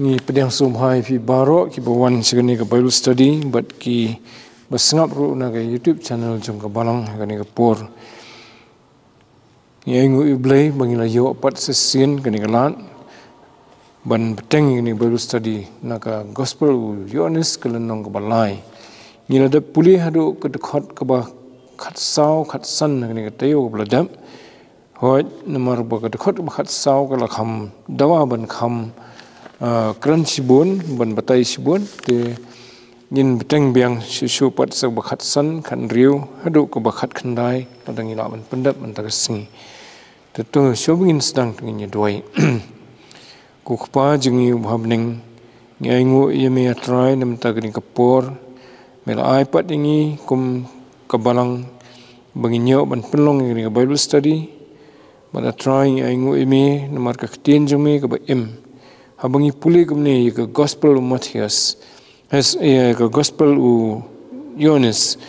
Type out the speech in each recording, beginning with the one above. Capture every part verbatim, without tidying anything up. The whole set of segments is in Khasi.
Ngi pdiang sngewbha ïa phi baroh kiba wan sha kane ka Bible study bad kiba sngap ruh na ka YouTube channel jong ka Balang ha kane ka por. Ngi ainguh ïa U Blei ba ngi la ïoh pat shisien kane ka lad ban bteng ïa kane ka Bible study na ka Gospel u Ïoannis ka lynnong kaba lai. Ngi la dep pule haduh ka dkhot kaba khatsaw khatsan na kane ka taïew kaba la dep. Hooid, namar ba ka dkhot ba khatsaw ka la kham dawa ban kham, ah, kren shibun, ban batai shibun, te ngin bteng biang shuh shuh pat sa ba khatsan, khathynriew, haduh kaba khatkhyndai, lada ngi lah ban pyndep mynta ka sngi. Te to, shuwa ba ngin sdang te ngin ïa duwai. Ko Kpa jong ngi uba ha bneng, ngi ainguh ïa me A Trai namar kane ka por me la ai pat ïa ngi kum ka Balang ba ngin ïoh ban pynlong ïa kane ka Bible study. Bad A Trai ngi ainguh ïa me namar ka ktien jong me kaba im. Haba ngi pule kumne ïa ka Gospel u Mathaios, hes, ïa ka Gospel u Ïoannis,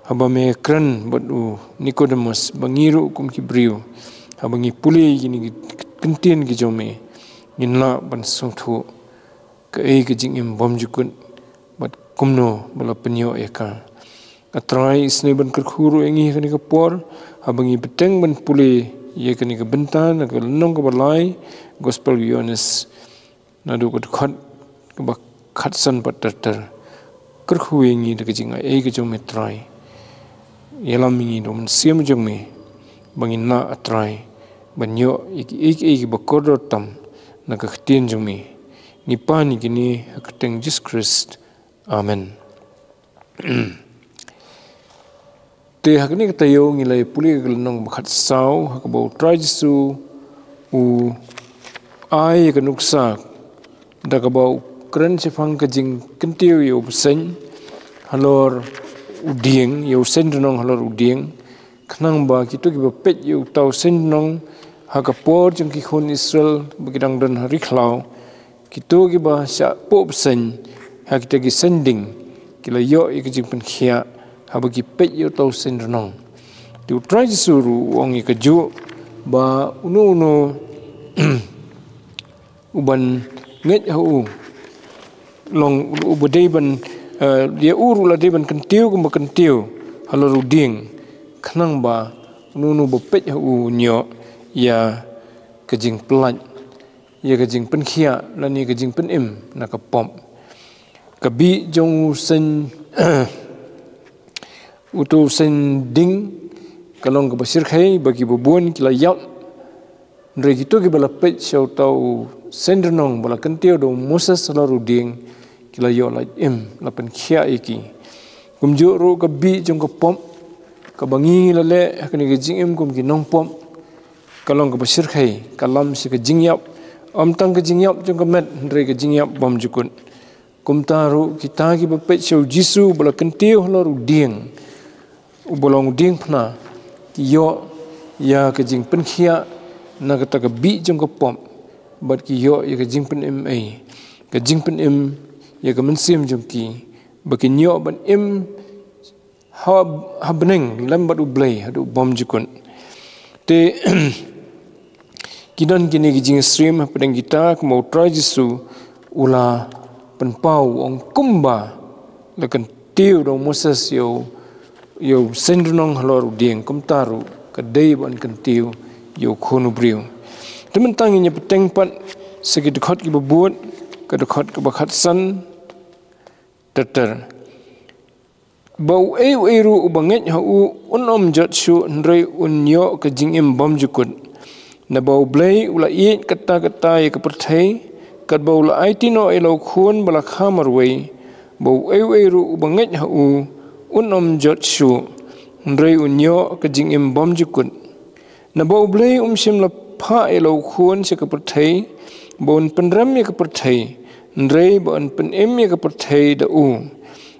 haba me kren bad u Nikodemus ba ngi ruh kum ki briew, haba ngi pule ïa kine ki kyntien ki jong me, ngin lah ban sngewthuh kaei ka jingim bymjukut bad kumno ba la pynïoh ïa ka. A Trai, isynei ban kyrkhu ruh ïa ngi ha kane ka por, haba ngi bteng ban pule ïa kane ka bynta na ka lynnong kaba lai, Gospel u Ïoannis, naduh ka dkhot kaba khatsan pat ter ter. Kyrkhu ïa ngi da ka jingaiei ka jong me Trai. Ïalam ïa ngi da u Mynsiem jong me ba ngin lah A Trai ban ïoh ïa kiei kiei kiba kordor tam na ka ktien jong me. Ngi pan ïa kine ha ka kyrteng Jisu Khrist. Amen. Te ha kane ka taïew ngi la ïa pule ka lynnong ba khatsaw, ha kaba U Trai Jisu u ai ïa ka nuksa da kaba u kren shaphang ka jingkyntiew ïa u bseiñ halor u dieng, ïa u seiñdnong halor u dieng, khnang ba kito kiba peit ïa uta u seiñdnong ha ka por jong ki khun Israel ba ki dang don ha ri khlaw, kito kiba shah poh bseiñ ha kita ki seiñ ding ki la ïoh ïa ka jingpynkhiah haba ki peit ïa uta u seiñdnong. Te U Trai Jisu ruh u ong ïa kajuh ba uno uno uban ngeit ha u, long uba dei ban, eh, ïa u ruh la dei ban kyntiew kumba kyntiew halor u dieng, khnang ba uno uno uba peit ha u un ïoh ïa ka jingpyllait, ïa ka jingpynkhiah lane ka jingpynim na ka pop. Ka bih jong u seiñ, uto u seiñ ding ka long kaba shyrkhei ba kiba bun ki la ïap. Hynrei kito kiba la peit sha uta u seiñdnong ba la kyntiew da u Moses halor u dieng, ki la ïoh lait im, la pynkhiah ïa ki. Kumjuh ruh ka bih jong ka pop kaba ngi la leh ha kane ka jingim kum ki nongpop, ka long kaba shyrkhei, ka lam sha ka jingïap, ym tang ka jingïap jong ka met hynrei ka jingïap bymjukut. Kumta ruh kita kiba peit sha u Jisu ba la kyntiew halor u dieng, uba long u diengphna, ki ïoh ïa ka jingpynkhiah na kata ka bih jong ka pop, bad ki ïoh ïa ka jingpynim ei, ka jingpynim ïa ka mynsiem jong ki, ba kin ïoh ban im ha, ha bneng lem bad U Blei haduh bymjukut. Te ki don kine ki jingsyriem hapdeng kita, kumba U Trai Jisu u la pynpaw, u ong kumba la kyntiew da u Moses ïa u, ïa u seiñdnong halor u dieng, kumta ruh ka dei ban kyntiew ïa u Khun u briew. Te mynta ngin ïa bteng pat sa ki dkhot kiba bud, ka dkhot kaba khatsan ter ter. Ba uei uei ruh uba ngeit ha u un ym jot shuh hynrei un ïoh ka jingim bymjukut. Naba U Blei u la ïeit katta katta ïa ka pyrthei, katba u la aiti noh ïa la u Khun ba la kha marwei, ba uei uei ruh uba ngeit ha u un ym jot shuh hynrei un ïoh ka jingim bymjukut. Naba U Blei um shym la phah ïa la u Khun sha ka pyrthei ba un pynrem ïa ka pyrthei, hynrei ba un pynim ïa ka pyrthei da u.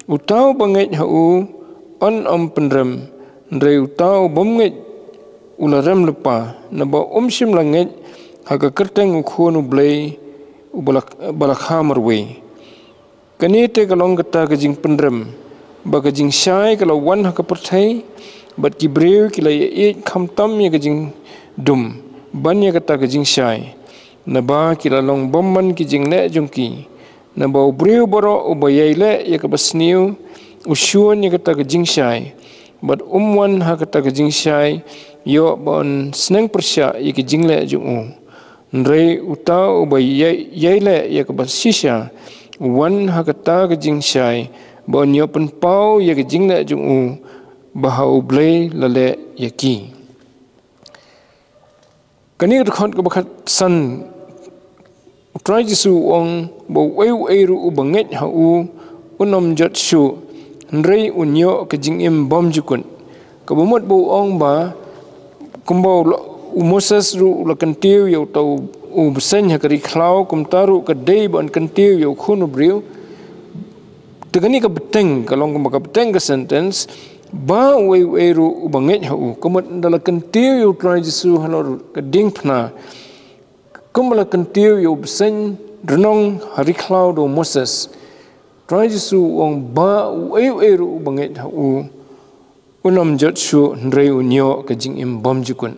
Uta uba ngeit ha u un ym pynrem, hynrei uta u bym ngeit u la rem lypa, naba um shym la ngeit ha ka kyrteng u Khun U Blei uba la, ba la kha marwei. Kane te ka long kata ka jingpynrem, ba ka jingshai ka la wan ha ka pyrthei, bad ki briew ki la ïaieit khamtam ïa ka jingdum ban ïa kata ka jingshai. naba ki la long bymman ki jingleh jong ki. Naba u briew baroh uba ïai leh ïa kaba sniew, u shun ïa kata ka jingshai, bad um wan ha kata ka jingshai ïoh ban sneng pyrshah ïa ki jingleh jong u. Hynrei uta uba ïai, ïai leh ïa kaba shisha, u wan ha kata ka jingshai, ban ïoh pynpaw ïa ki jingleh jong u, ba ha U Blei la leh ïa ki. Kane ka dkhot kaba khatsan, U Trai Jisu u ong ba uei uei ruh uba ngeit ha u, un ym jot shuh, hynrei un ïoh ka jingim bymjukut. Kaba mut ba u ong ba, kumba u la-, u Moses ruh u la kyntiew ïa uta u, u bseiñ ha ka ri khlaw, kumta ruh ka dei ban kyntiew ïa u Khun u briew. Te kane ka bteng, ka long kumba ka bteng ka sentence, ba uei uei ruh uba ngeit ha u. Ka mut ynda la kyntiew ïa U Trai Jisu halor ka diengphna, kumba la kyntiew ïa u bseiñ rnong ha ri khlaw da u Moses. Trai Jisu u ong ba uei uei ruh uba ngeit ha u, un ym jot shuh, hynrei un ïoh ka jingim bymjukut.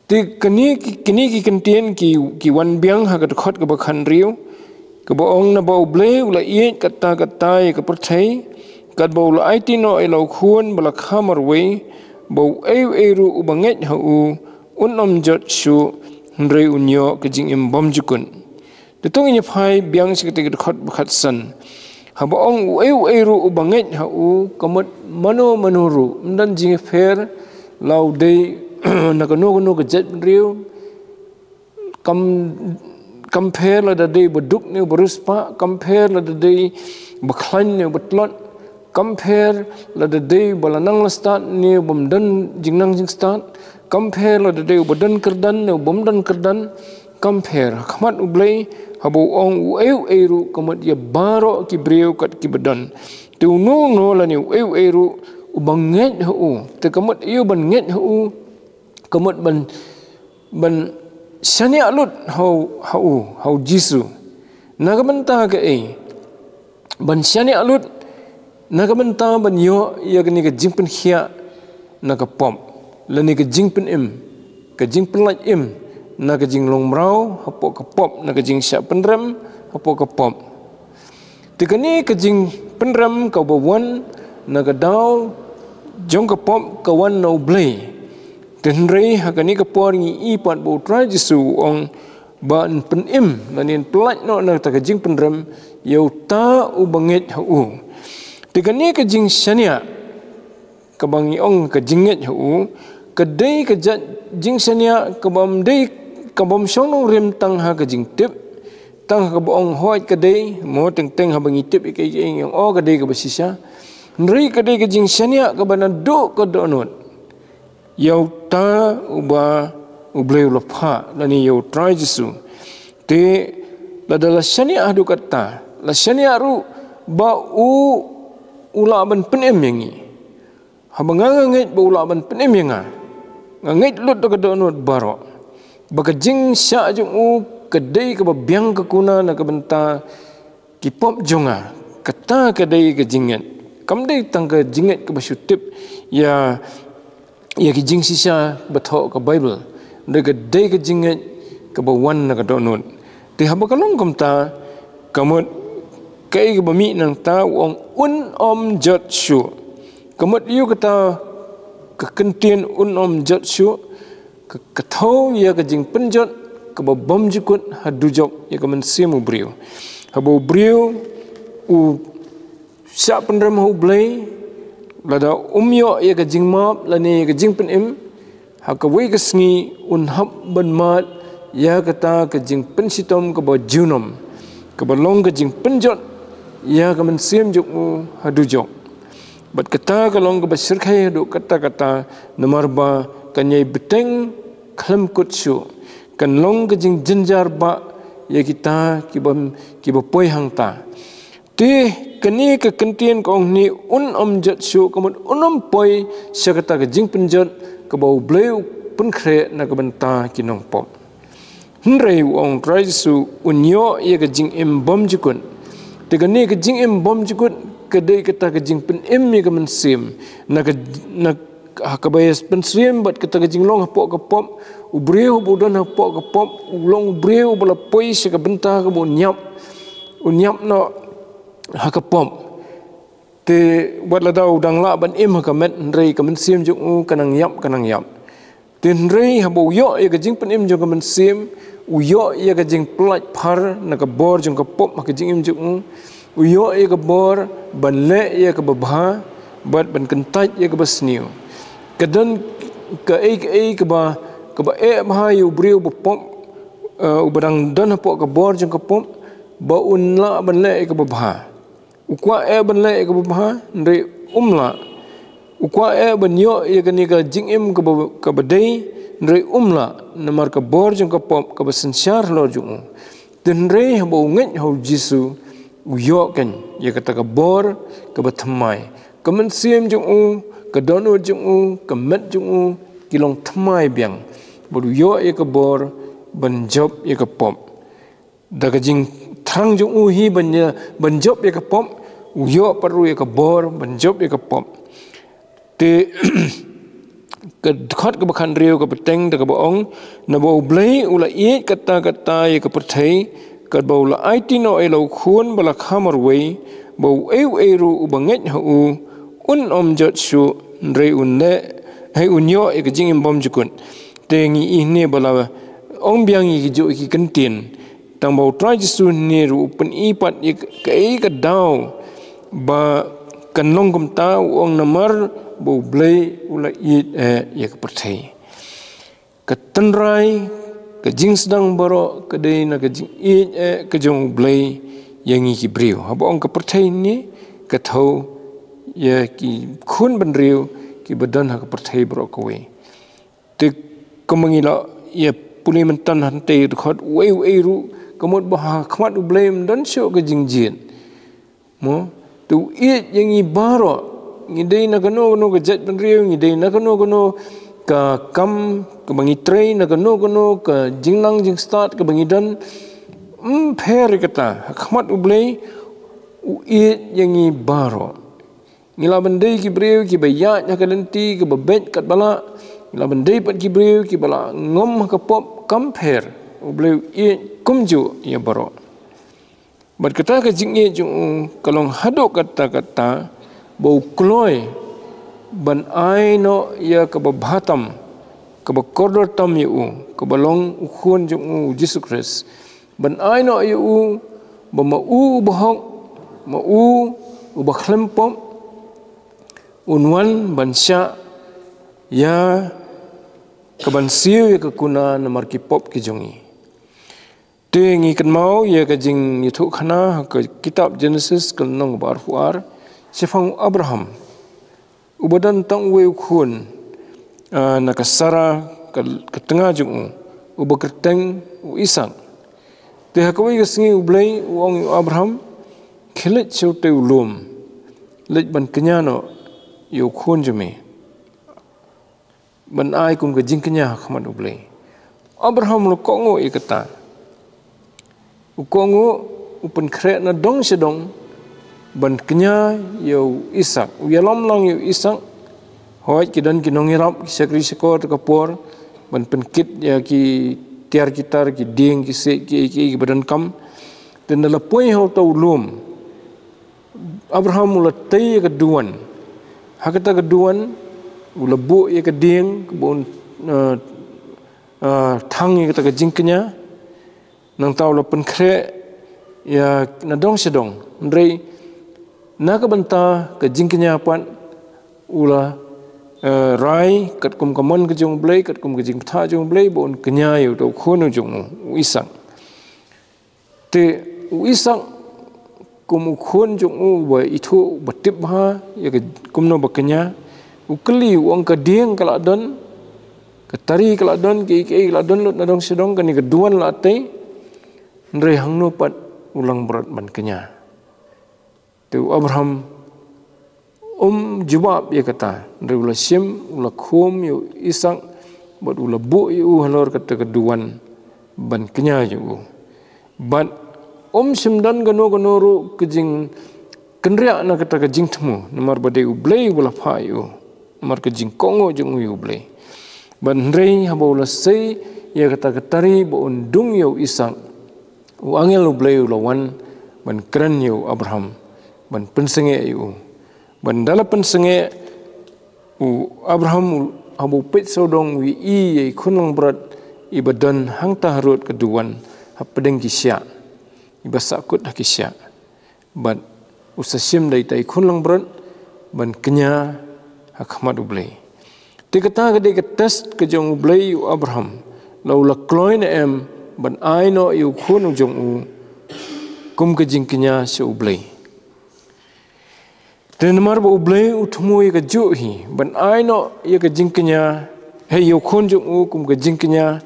Te kine ki, kine ki kyntien ki, ki wan biang ha ka dkhot kaba khathynriew, kaba ong naba U Blei u la ïeit katta katta ïa ka pyrthei, katba u la aiti noh ïa la u Khun ba la kha marwei, ba uei uei ruh uba ngeit ha u, un ym jot shuh, hynrei un ïoh ka jingim bymjukut. Te to ngin ïa phai biang sha kata ka dkhot ba khatsan. Haba ong uei uei ruh uba ngeit ha u, ka mut mano mano ruh, ym don jingïapher, la u dei na kano kano ka jaitbynriew, kam, kam pher lada dei ba duk ne ba riewspah, kam pher lada dei ba khlaiñ ne ba tlot, kam pher lada dei ba la nang la stad ne bym don jingnang jingstad, kam pher lada dei ba don kyrdan ne bym don kyrdan, kam pher. Ha khmat U Blei, haba u ong uei uei ruh, ka mut ïa baroh ki briew kat kiba don. Te uno uno lane uei uei ruh uba ngeit ha u. Te ka mut ïa u ban ngeit ha u, ka mut ban, ban shaniah lut ha u, ha u, ha u Jisu. Na ka bynta kaei? Ban shaniah lut, na ka bynta ban ïoh ïa kane ka jingpynkhiah na ka pop, lane ka jingpynim, ka jingpyllait im, na ka jinglong mraw hapoh ka pop, na ka jingshah pynrem hapoh ka pop. Te kane ka jingpynrem kaba wan na ka daw jong ka pop ka wan na U Blei. Te hynrei ha kane ka por ngi i pat ba U Trai Jisu u ong ba yn pynim, lane yn pyllait noh na kata ka jingpynrem ïa uta uba ngeit ha u. Te kane ka jingshaniah, kaba ngi ong ka jingngeit ha u, ka dei ka jait jingshaniah kaba ym dei, kaba ym shong nongrim tang ha ka jingtip, tang ha kaba ong hooid ka dei, mo teng teng haba ngi tip ïa kaei kaei ngi ong oh ka dei kaba shisha. Hynrei ka dei ka jingshaniah kaba naduh ka dohnud ïa uta uba U Blei u la phah, lane ïa U Trai Jisu. Te lada la shaniah haduh katta, la shaniah ruh ba u, u lah ban pynim ïa ngi. Haba nga, nga ngeit ba u lah ban pynim ïa nga, nga ngeit lut da ka dohnud baroh ba ka jingshah jong u ka dei kaba biang ka kuna na ka bynta ki pop jong nga. Kata ka dei ka jingngeit. Kam dei tang ka jingngeit kaba shu tip ïa, ïa ki jingshisha ba thoh ka Baibl. Dei ka, dei ka jingngeit kaba wan na ka dohnud. Te haba ka long kumta, ka mut kaei kaba mih nangta, u ong un ym jot shuh. Ka mut ïa kata ka kyntien un ym jot shuh, ka, ka thew ïa ka jingpynjot kaba bymjukut ha dujok ïa ka mynsiem u briew. Haba u briew u shah pynrem ha U Blei, lada um ïoh ïa ka jingmap lane ïa ka jingpynim, ha kawei ka sngi un hap ban mad ïa kata ka jingpynshitom kaba junom, kaba long ka jingpynjot ïa ka mynsiem jong u ha dujok. Bad kata ka long kaba shyrkhei haduh katta katta, namar ba kan ïai bteng khlem kut shuh. Kan long ka jingjynjar ba ïa kita kiba, kiba poi hangta. Te kane ka kyntien ka ong ne un ym jot shuh, ka mut un ym poi sha kata ka jingpynjot kaba U Blei u pynkhreh na ka bynta ki nongpop. Hynrei u ong Trai Jisu un ïoh ïa ka jingim bymjukut. Te kane ka jingim bymjukut ka dei kata ka jingpynim ïa ka mynsiem na ka, na, Ha kaba pynsyriem bad kata ka jinglong hapoh ka pop, u briew ba u don hapoh ka pop u long u briew ba la poi sha ka bynta kaba un ïap, un ïap noh ha ka pop. Te wat lada u dang lah ban im ha ka met, hynrei ka mynsiem jong u ka nang ïap, ka nang ïap. Te hynrei haba u ïoh ïa ka jingpynim jong ka mynsiem, u ïoh ïa ka jingpyllait phar na ka bor jong ka pop ha ka jingim jong u, u ïoh ïa ka bor ban leh ïa kaba bha bad ban kyntait ïa kaba sniew. Ka don kaei kaei kaba, kaba eh bha ïa u briew ba pop, eh, uba dang don hapoh ka bor jong ka pop, ba un lah ban leh ïa kaba bha. U kwah eh ban leh ïa kaba bha, hynrei um lah. U kwah eh ban ïoh ïa kane ka jingim kaba, kaba dei, hynrei um lah. Namar ka bor jong ka pop kaba synshar halor jong u. Te hynrei haba u ngeit ha u Jisu, u ïoh kein ïa kata ka bor kaba thymmai. Ka mynsiem jong u, ka dohnud jong u, ka met jong u, ki long thymmai biang. Bad u ïoh ïa ka bor ban jop ïa ka pop. Da ka jingthrang jong u hi ban ïa, ban jop ïa ka pop, u ïoh pat ruh ïa ka bor ban jop ïa ka pop. Te ka dkhot kaba khathynriew ka bteng da kaba ong, naba U Blei u la ïeit katta katta ïa ka pyrthei, katba u la aiti noh ïa la u khun ba la kha marwei, ba uei uei ruh uba ngeit ha u, un ym jot shuh, hynrei un leh, hei un ïoh ïa ka jingim bymjukut. Te ngi i hangne ba la ong biang ïa ki juh ki kyntien. Tang ba U Trai Jisu hangne ruh u pyni pat ïa kaei ka daw ba kan long kumta, u ong namar ba U Blei u la ïeit eh ïa ka pyrthei. Ka tynrai, ka jingsdang baroh ka dei na ka jingïeit eh ka jong U Blei ïa ngi ki briew. Haba ong ka pyrthei hangne, ka thew ïa ki khun bynriew kiba don ha ka pyrthei baroh kawei. Te kumba ngi la ïa pule mynta hangtei, dkhot uei uei ruh, ka mut ba ha khmat U Blei ym don shuh ka jingjied. Mo, te u ïeit ïa ngi baroh. Ngi dei na kano kano ka jaitbynriew, ngi dei na kano kano ka kam kaba ngi trei, na kano kano ka jingnang jingstad kaba ngi don. Ym pher ïa kata, ha khmat U Blei u ïeit ïa ngi baroh. Ngi lah ban dei ki briew kiba ïaid ha ka lynti kaba beit katba lah. Ngi lah ban dei pat ki briew kiba la ngam ha ka pop, kam pher. U Blei u ïeit kumjuh ïa baroh. Bad kata ka jingïeit jong u ka long haduh katta katta ba u kloi ban ai noh ïa kaba bha tam, kaba kordor tam ïa u, kaba long u khun jong u, Jisu Khrist. Ban ai noh ïa u ba ma u uba hok, ma u uba khlem pop, un wan ban shah ïa kaban siew ïa ka kuna namar ki pop ki jong ngi. Te ngi kynmaw ïa ka jingïathuhkhana ha ka kitab Genesis ka lynnong ba arphew ar, shaphang u Abraham. Uba don tang uwei u khun, ah, na ka Sara ka, ka tnga jong u, uba kyrteng u Isak. Te ha kawei ka sngi U Blei u ong ïa u Abraham, khie leit sha utei u lum, leit ban kñia noh ïa u khun jong me. Ban ai kum ka jingkñia ha khmat U Blei. Abraham u la kohnguh ïa kata. U kohnguh, u pynkhreh na dong sha dong ban kñia ïa u Isak. U ïalam lang ïa u Isak. Hooid, ki don ki nongïarap, ki shakri shakor ha ka por ban pynkit ïa ki tiar ki tar, ki dieng, ki siej, ki, ki, kiba donkam. Te ynda la poi ha uta u lum, Abraham u la tei ïa ka duwan. Ha kata ka duwan u la buh ïa ka dieng kaba un, eh, eh, thang ïa kata ka jingkñia. Nangta u la pynkhreh ïa na dong sha dong. Hynrei na ka bynta ka jingkñia pat u la, eh, rai katkum ka mon ka jong U Blei, katkum ka jingbthah jong U Blei, ba un kñia ïa uta u khun u jong u, u Isak. Te u Isak kum u khun jong u ba ithuh, ba tip bha ïa ka kumno ba kñia, u kylli, u ong, ka dieng ka la don, ka tari ka la don, kiei kiei ka la don lut na dong sha dong, kane ka duwan la tei, hynrei hangno pat u langbrot ban kñia. Te u Abraham um jubab ïa kata, hynrei u la shim, u la khum ïa u Isak, bad u la buh ïa u halor kata ka duwan ban kñia ïa u. Bad um shym don kano kano ruh ka jingkynriah na kata ka jingthmu, namar ba dei U Blei uba la phah ïa u. namar ka jingkohnguh jong u ïa u Blei. Bad hynrei haba u la sei ïa kata ka tari ba un dung ïa u Isaak, u angel u Blei u la wan ban kren ïa u Abraham, ban pynsangeh ïa u. Bad da la pynsangeh, u Abraham u, haba u peit sawdong, u ïohi ïa i khun langbrot iba don hangta harud ka duwan, hapdeng ki shiah, iba sahkut ha ki shiah. Bad u sa shim da ita i khun langbrot ban kñia ha khmat u Blei. Te kata ka dei ka test ka jong u Blei ïa u Abraham, la u la kloi ne em ban ai noh ïa u khun u jong u kum ka jingkñia sha u Blei. Te namar ba u Blei u thmu ïa kajuh hi ban ai noh ïa ka jingkñia, hei, ïa u khun jong u kum ka jingkñia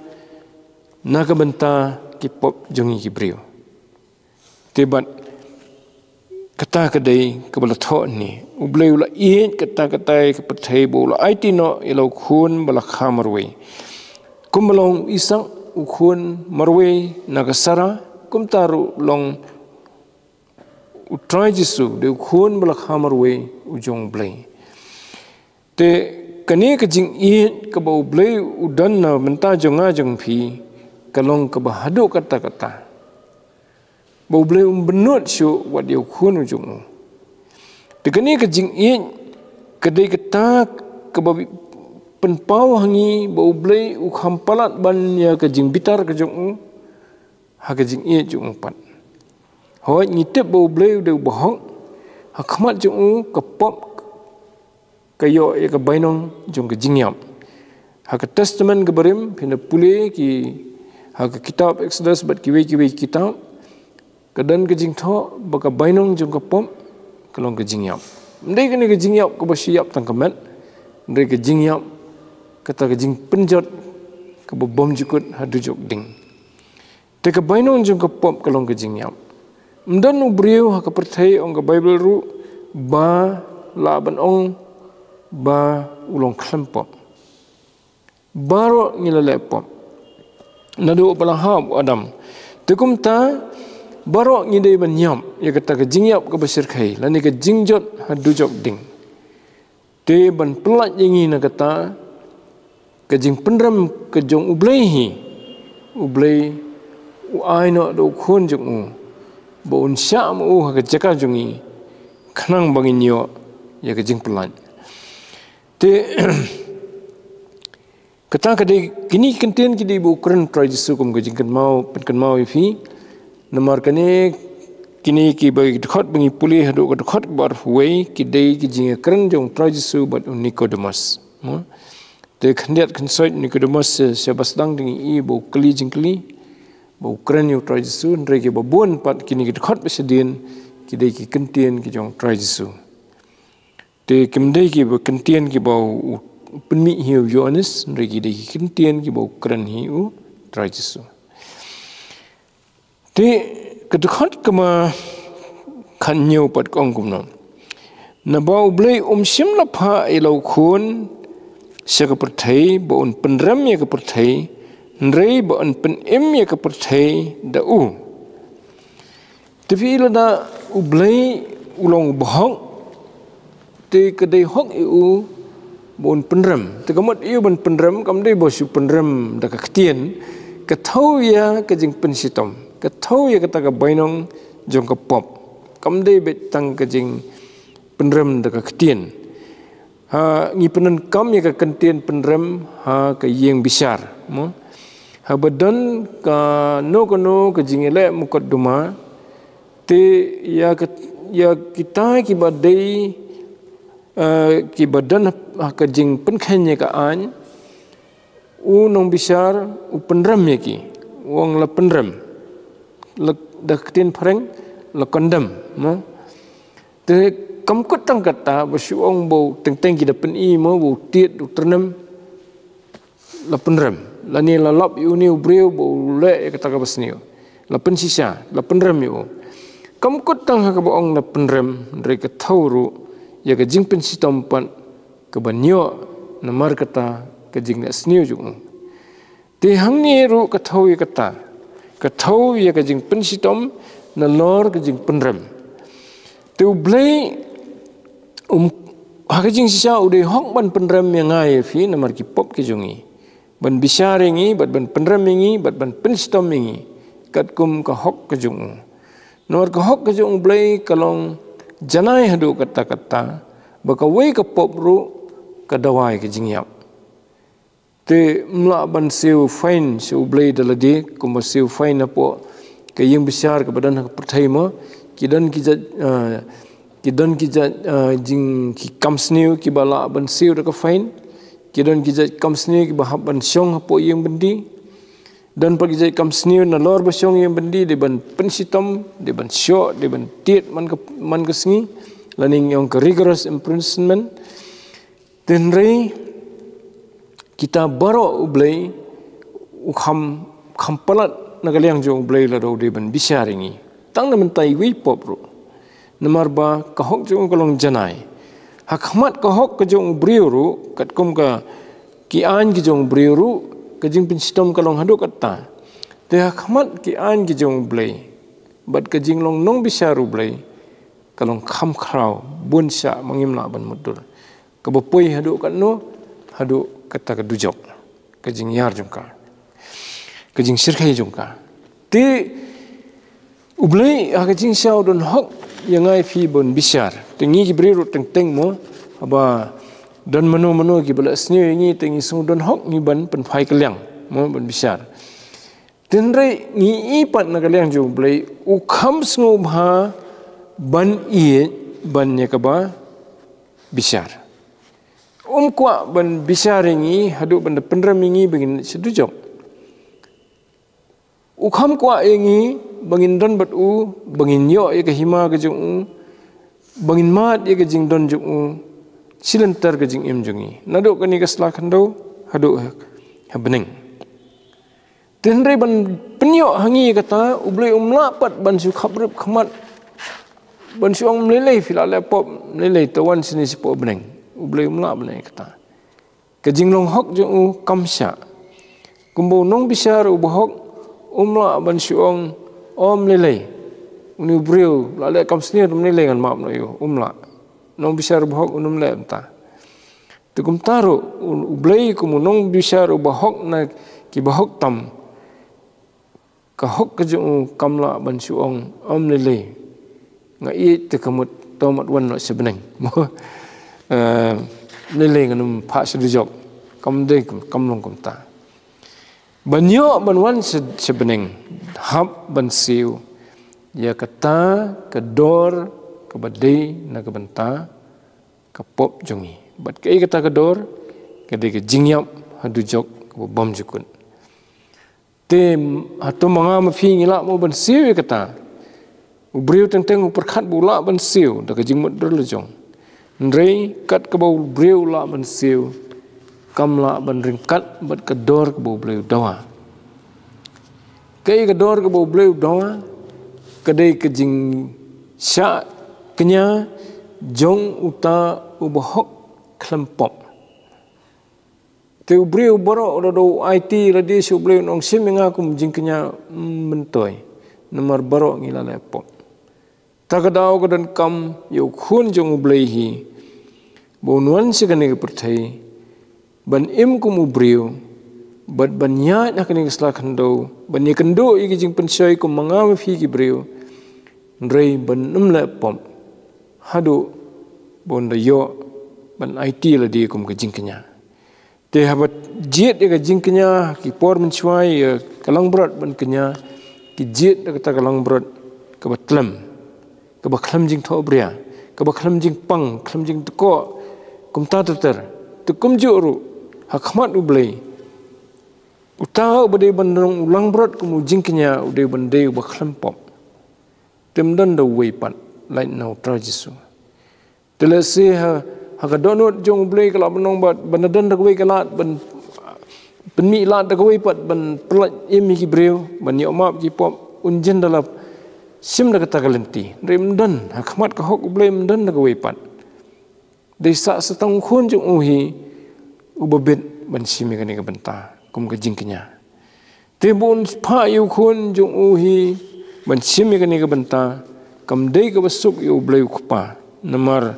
na ka bynta ki pop jong ngi ki briew. Te bad kata ka dei kaba la thoh hangne, u Blei u la ïeit katta katta ïa ka pyrthei ba u la aiti noh ïa la u khun ba la kha marwei. Kumba long u Isaak u khun marwei na ka Sara, kumta ruh long u Trai Jisu, dei u khun ba la kha marwei u jong u Blei. Te kane ka jingïeit kaba u Blei u don na bynta jong nga jong phi, ka long kaba haduh katta katta, ba u Blei um bynnud shuh wat ïa u khun u jong u. Te kane ka jingïeit ka dei kata kaba pynpaw ha ngi ba u Blei u kham palat ban ïa ka jingbitar ka jong u ha ka jingïeit jong u pat. Hooid, ngi tip ba u Blei u dei u bahok, ha khmat jong u ka pop ka ïoh ïa ka bainong jong ka jingïap. Ha ka Testament ka barim, phin da pule ki, ha ka kitab Exodus bad kiwei kiwei ki kitab, ka don ka jingthoh ba ka bainong jong ka pop ka long ka jingïap. Ym dei kane ka jingïap kaba shu ïap tang ka met, hynrei ka jingïap kata ka jingpynjot kaba bymjukut haduh jok ding. Te ka bainong jong ka pop ka long ka jingïap. Ym don u briew ha ka pyrthei, ong ka Baibl ruh, ba lah ban ong ba u long khlem pop. Baroh ngi la leh pop, naduh ba la hap u Adam. Te kumta baroh ngi dei ban ïap ïa kata ka jingïap kaba shyrkhei lane ka jingjot haduh jok ding. Te ban pyllait ïa ngi na kata ka jingpynrem ka jong u Blei hi, u Blei u ai noh da u khun jong u ba un shah ma u ha ka jaka jong ngi, khnang ba ngin ïoh ïa ka jingpyllait. Te kata ka dei, kine ki kyntien ki dei ba u kren u Trai Jisu kum ka jingkynmaw, pynkynmaw ïa phi. Namar kane, kine kiba, ki dkhot ba ngi pule haduh ka dkhot kaba arphew wei, ki dei ki jingïakren jong u Trai Jisu bad u Nikodemus. Mo? Te khyndiat khynsoit u Nikodemus sha, sha ba sdang te ngi i ba u kylli jingkylli, ba u kren ïa u Trai Jisu, hynrei kiba bun pat kine ki dkhot ba shadien ki dei ki kyntien ki jong u Trai Jisu. Te kim dei kiba kyntien kiba u pynmih hi u Ïoannis, hynrei ki dei ki kyntien kiba u kren hi u Trai Jisu. Te ka dkhot kaba khathynñiew pat ka ong kumno: Naba u Blei um shym la phah ïa la u khun sha ka pyrthei ba un pynrem ïa ka pyrthei, hynrei ba un pynim ïa ka pyrthei da u. Te phi i lada u Blei u long u bahok, te ka dei hok ïa u ba un pynrem. Te ka mut ïa u ban pynrem kam dei ba shu pynrem da ka ktien, ka thew ïa ka jingpynshitom, ka thew ïa kata ka bainong jong ka pop. Kam dei beit tang ka jingpynrem da ka ktien. Ha, ngi pyndonkam ïa ka kyntien pynrem ha ka ïing bishar, mo? Haba don kano kano ka jingïaleh mukotduma, te ïa ka, ïa kita kiba dei, eh, kiba don ha ka jingpynkheiñ ïa ka aiñ, u nongbishar u pynrem ïa ki, u ong la pynrem. La, da ka ktien phareng, la condemn, mo? Te kam kut tang kata ba shu ong ba u teng teng ki da pyni, mo, ba u tied, u tyrnem, la pynrem. Lane la lap ïa une u briew ba u leh ïa kata kaba sniew, la pynshisha, la pynrem ïa u. Kam kut tang ha kaba ong la pynrem, hynrei ka thew ruh ïa ka jingpynshitom pat ka ban ïoh namar kata ka jingleh sniew jong u. Te hangne ruh ka thew ïa kata, ka thew ïa ka jingpynshitom nalor ka jingpynrem. Te u Blei um, Ha ka jingshisha u dei hok ban pynrem ïa nga ïa phi namar ki pop ki jong ngi, ban bishar ïa ngi, bad ban pynrem ïa ngi, bad ban pynshitom ïa ngi katkum ka hok ka jong u. Namar ka hok ka jong u Blei ka long janai haduh katta katta, ba kawei ka pop ruh ka dawa ïa ka jingïap. Te ym lah ban siew fine sha u Blei da lade, kumba siew fine hapoh ka ïing bishar kaba don ha ka pyrthei mo. Ki don ki jait, ah, ki don ki jait, ah, jing ki kam sniew kiba lah ban siew da ka fine. Ki don ki jait kam sniew kiba hap ban shong hapoh ïing byndi. Don pat ki jait kam sniew nalor ba shong ïing byndi, dei ban pynshitom, dei ban shoh, dei ban tied man ka, man ka sngi, lane ngi ong ka rigorous imprisonment. Hynrei kita baroh u Blei u kham, kham palat na ka liang jong u Blei lada u dei ban bishar ïa ngi. Tang na mynta iwei pop ruh. Namar ba ka hok jong u ka long janai. Ha khmat ka hok ka jong u briew ruh, katkum ka ki aiñ ki jong u briew ruh, ka jingpynshitom ka long haduh katta. Te ha khmat ki aiñ ki jong u Blei bad ka jinglong nongbishar u Blei, ka long kham khraw bun shah, ma ngim lah ban mutdur. Kaba poi haduh katno? Haduh kata ka dujok, ka jingïar jong ka, ka jingshyrkhei jong ka. Te u Blei ha ka jingshisha u don hok ïa nga ïa phi ban bishar. Te ngi ki briew ruh teng teng mo, haba don mano mano kiba la sniew ïa ngi, te ngi sngew don hok ngi ban pynphai ka liang mo, ban bishar. Hynrei ngi i pat na ka liang jong u Blei, u kham sngewbha ban ïeit ban ïa kaba bishar. Um kwah ban bishar ïa ngi haduh ban da pynrem ïa ngi ba ngin leit sha dujok. U kham kwah ïa ngi ba ngin don bad u, ba ngin ïoh ïa ka hima ka jong u, ba ngin mad ïa ka jingdon jong u shilynter ka jingim jong ngi, naduh kane ka sla khyndew haduh ha bneng. Hynrei ban pynïoh ha ngi ïa kata, u Blei um lah pat ban shu khapbrip khmat, ban shu ong, ym lei lei, phi la leh pop, ym lei lei, to wan shane shapoh bneng. U Blei um lah ban ïa kata. Ka jinglong hok jong u kam shah. Kumba u nongbishar uba hok um lah ban shu ong, o ym lei lei, une u briew la leh kam sniew, ym lei lei, ngan map noh ïa u. Um lah. Nongbishar uba hok un ym leh kumta. Te kumta ruh u, u Blei kum u nongbishar uba hok na kiba hok tam, ka hok ka jong u kam lah ban shu ong, o ym lei lei, nga ïeit te ka mut, to mut wan noh sha bneng. Eh, ym lei lei, ngan ym phah sha dujok. Kam dei, kam long kumta. Ban ïoh ban wan sha, sha bneng, hap ban siew ïa kata ka dor kaba dei na ka bynta ka pop jong ngi. Bad kaei kata ka dor? Ka dei ka jingïap ha dujok kaba bymjukut. Te hato ma nga ma phi ngi lah mo ban siew ïa kata? U briew teng teng u pyrkhat ba u lah ban siew da ka jingmutdur la jong. Hynrei kat kaba u briew u lah ban siew, kam lah ban ryngkat bad ka dor kaba u Blei u dawa. Kaei ka dor kaba u Blei u dawa? Ka dei ka jingshah kñia jong uta uba hok khlem pop. Te u briew baroh u da u aiti lade sha u Blei, un ong, shim ïa nga kum jingkñia, mm, myntoi, namar baroh ngi la leh pop. Ta ka daw ka donkam ïa u Khun jong u Blei hi, ba un wan sha kane ka pyrthei, ban im kum u briew, bad ban ïaid ha kane ka sla khyndew, ban ïakynduh ïa ki jingpynshoi kum ma nga ma phi ki briew, hynrei ban ym leh pop, haduh ba un da ïoh ban aiti lade kum ka jingkñia. Te haba jied ïa ka jingkñia, ki por mynshuwa ïa ka langbrot ban kñia, ki jied da kata ka langbrot kaba tlem, kaba khlem jingthohbria, kaba khlem jingpang, khlem jingtkoh, kumta ter ter. Te kumjuh ruh ha khmat u Blei, uta uba dei ban long u langbrot kum u jingkñia, u dei ban dei uba khlem pop. Te ym don da uwei pat, lait na u Trai Jisu. Te lehse ha, ha ka dohnud jong u Blei ka lah ban long ba, ban da don da kawei ka lad, ban pynmih lad da kawei pat, ban pyllait im ïa ki briew, ban ïoh map ki pop, un jan da la shim da kata ka lynti. Hynrei ym don, ha khmat ka hok u Blei ym don da kawei pat. Dei sa, sa tang u Khun jong u hi uba bit ban shim ïa kane ka bynta kum ka jingkñia. Te ba un phah ïa u Khun jong u hi ban shim ïa kane ka bynta, kam dei kaba suk ïa u Blei u Kpa. Namar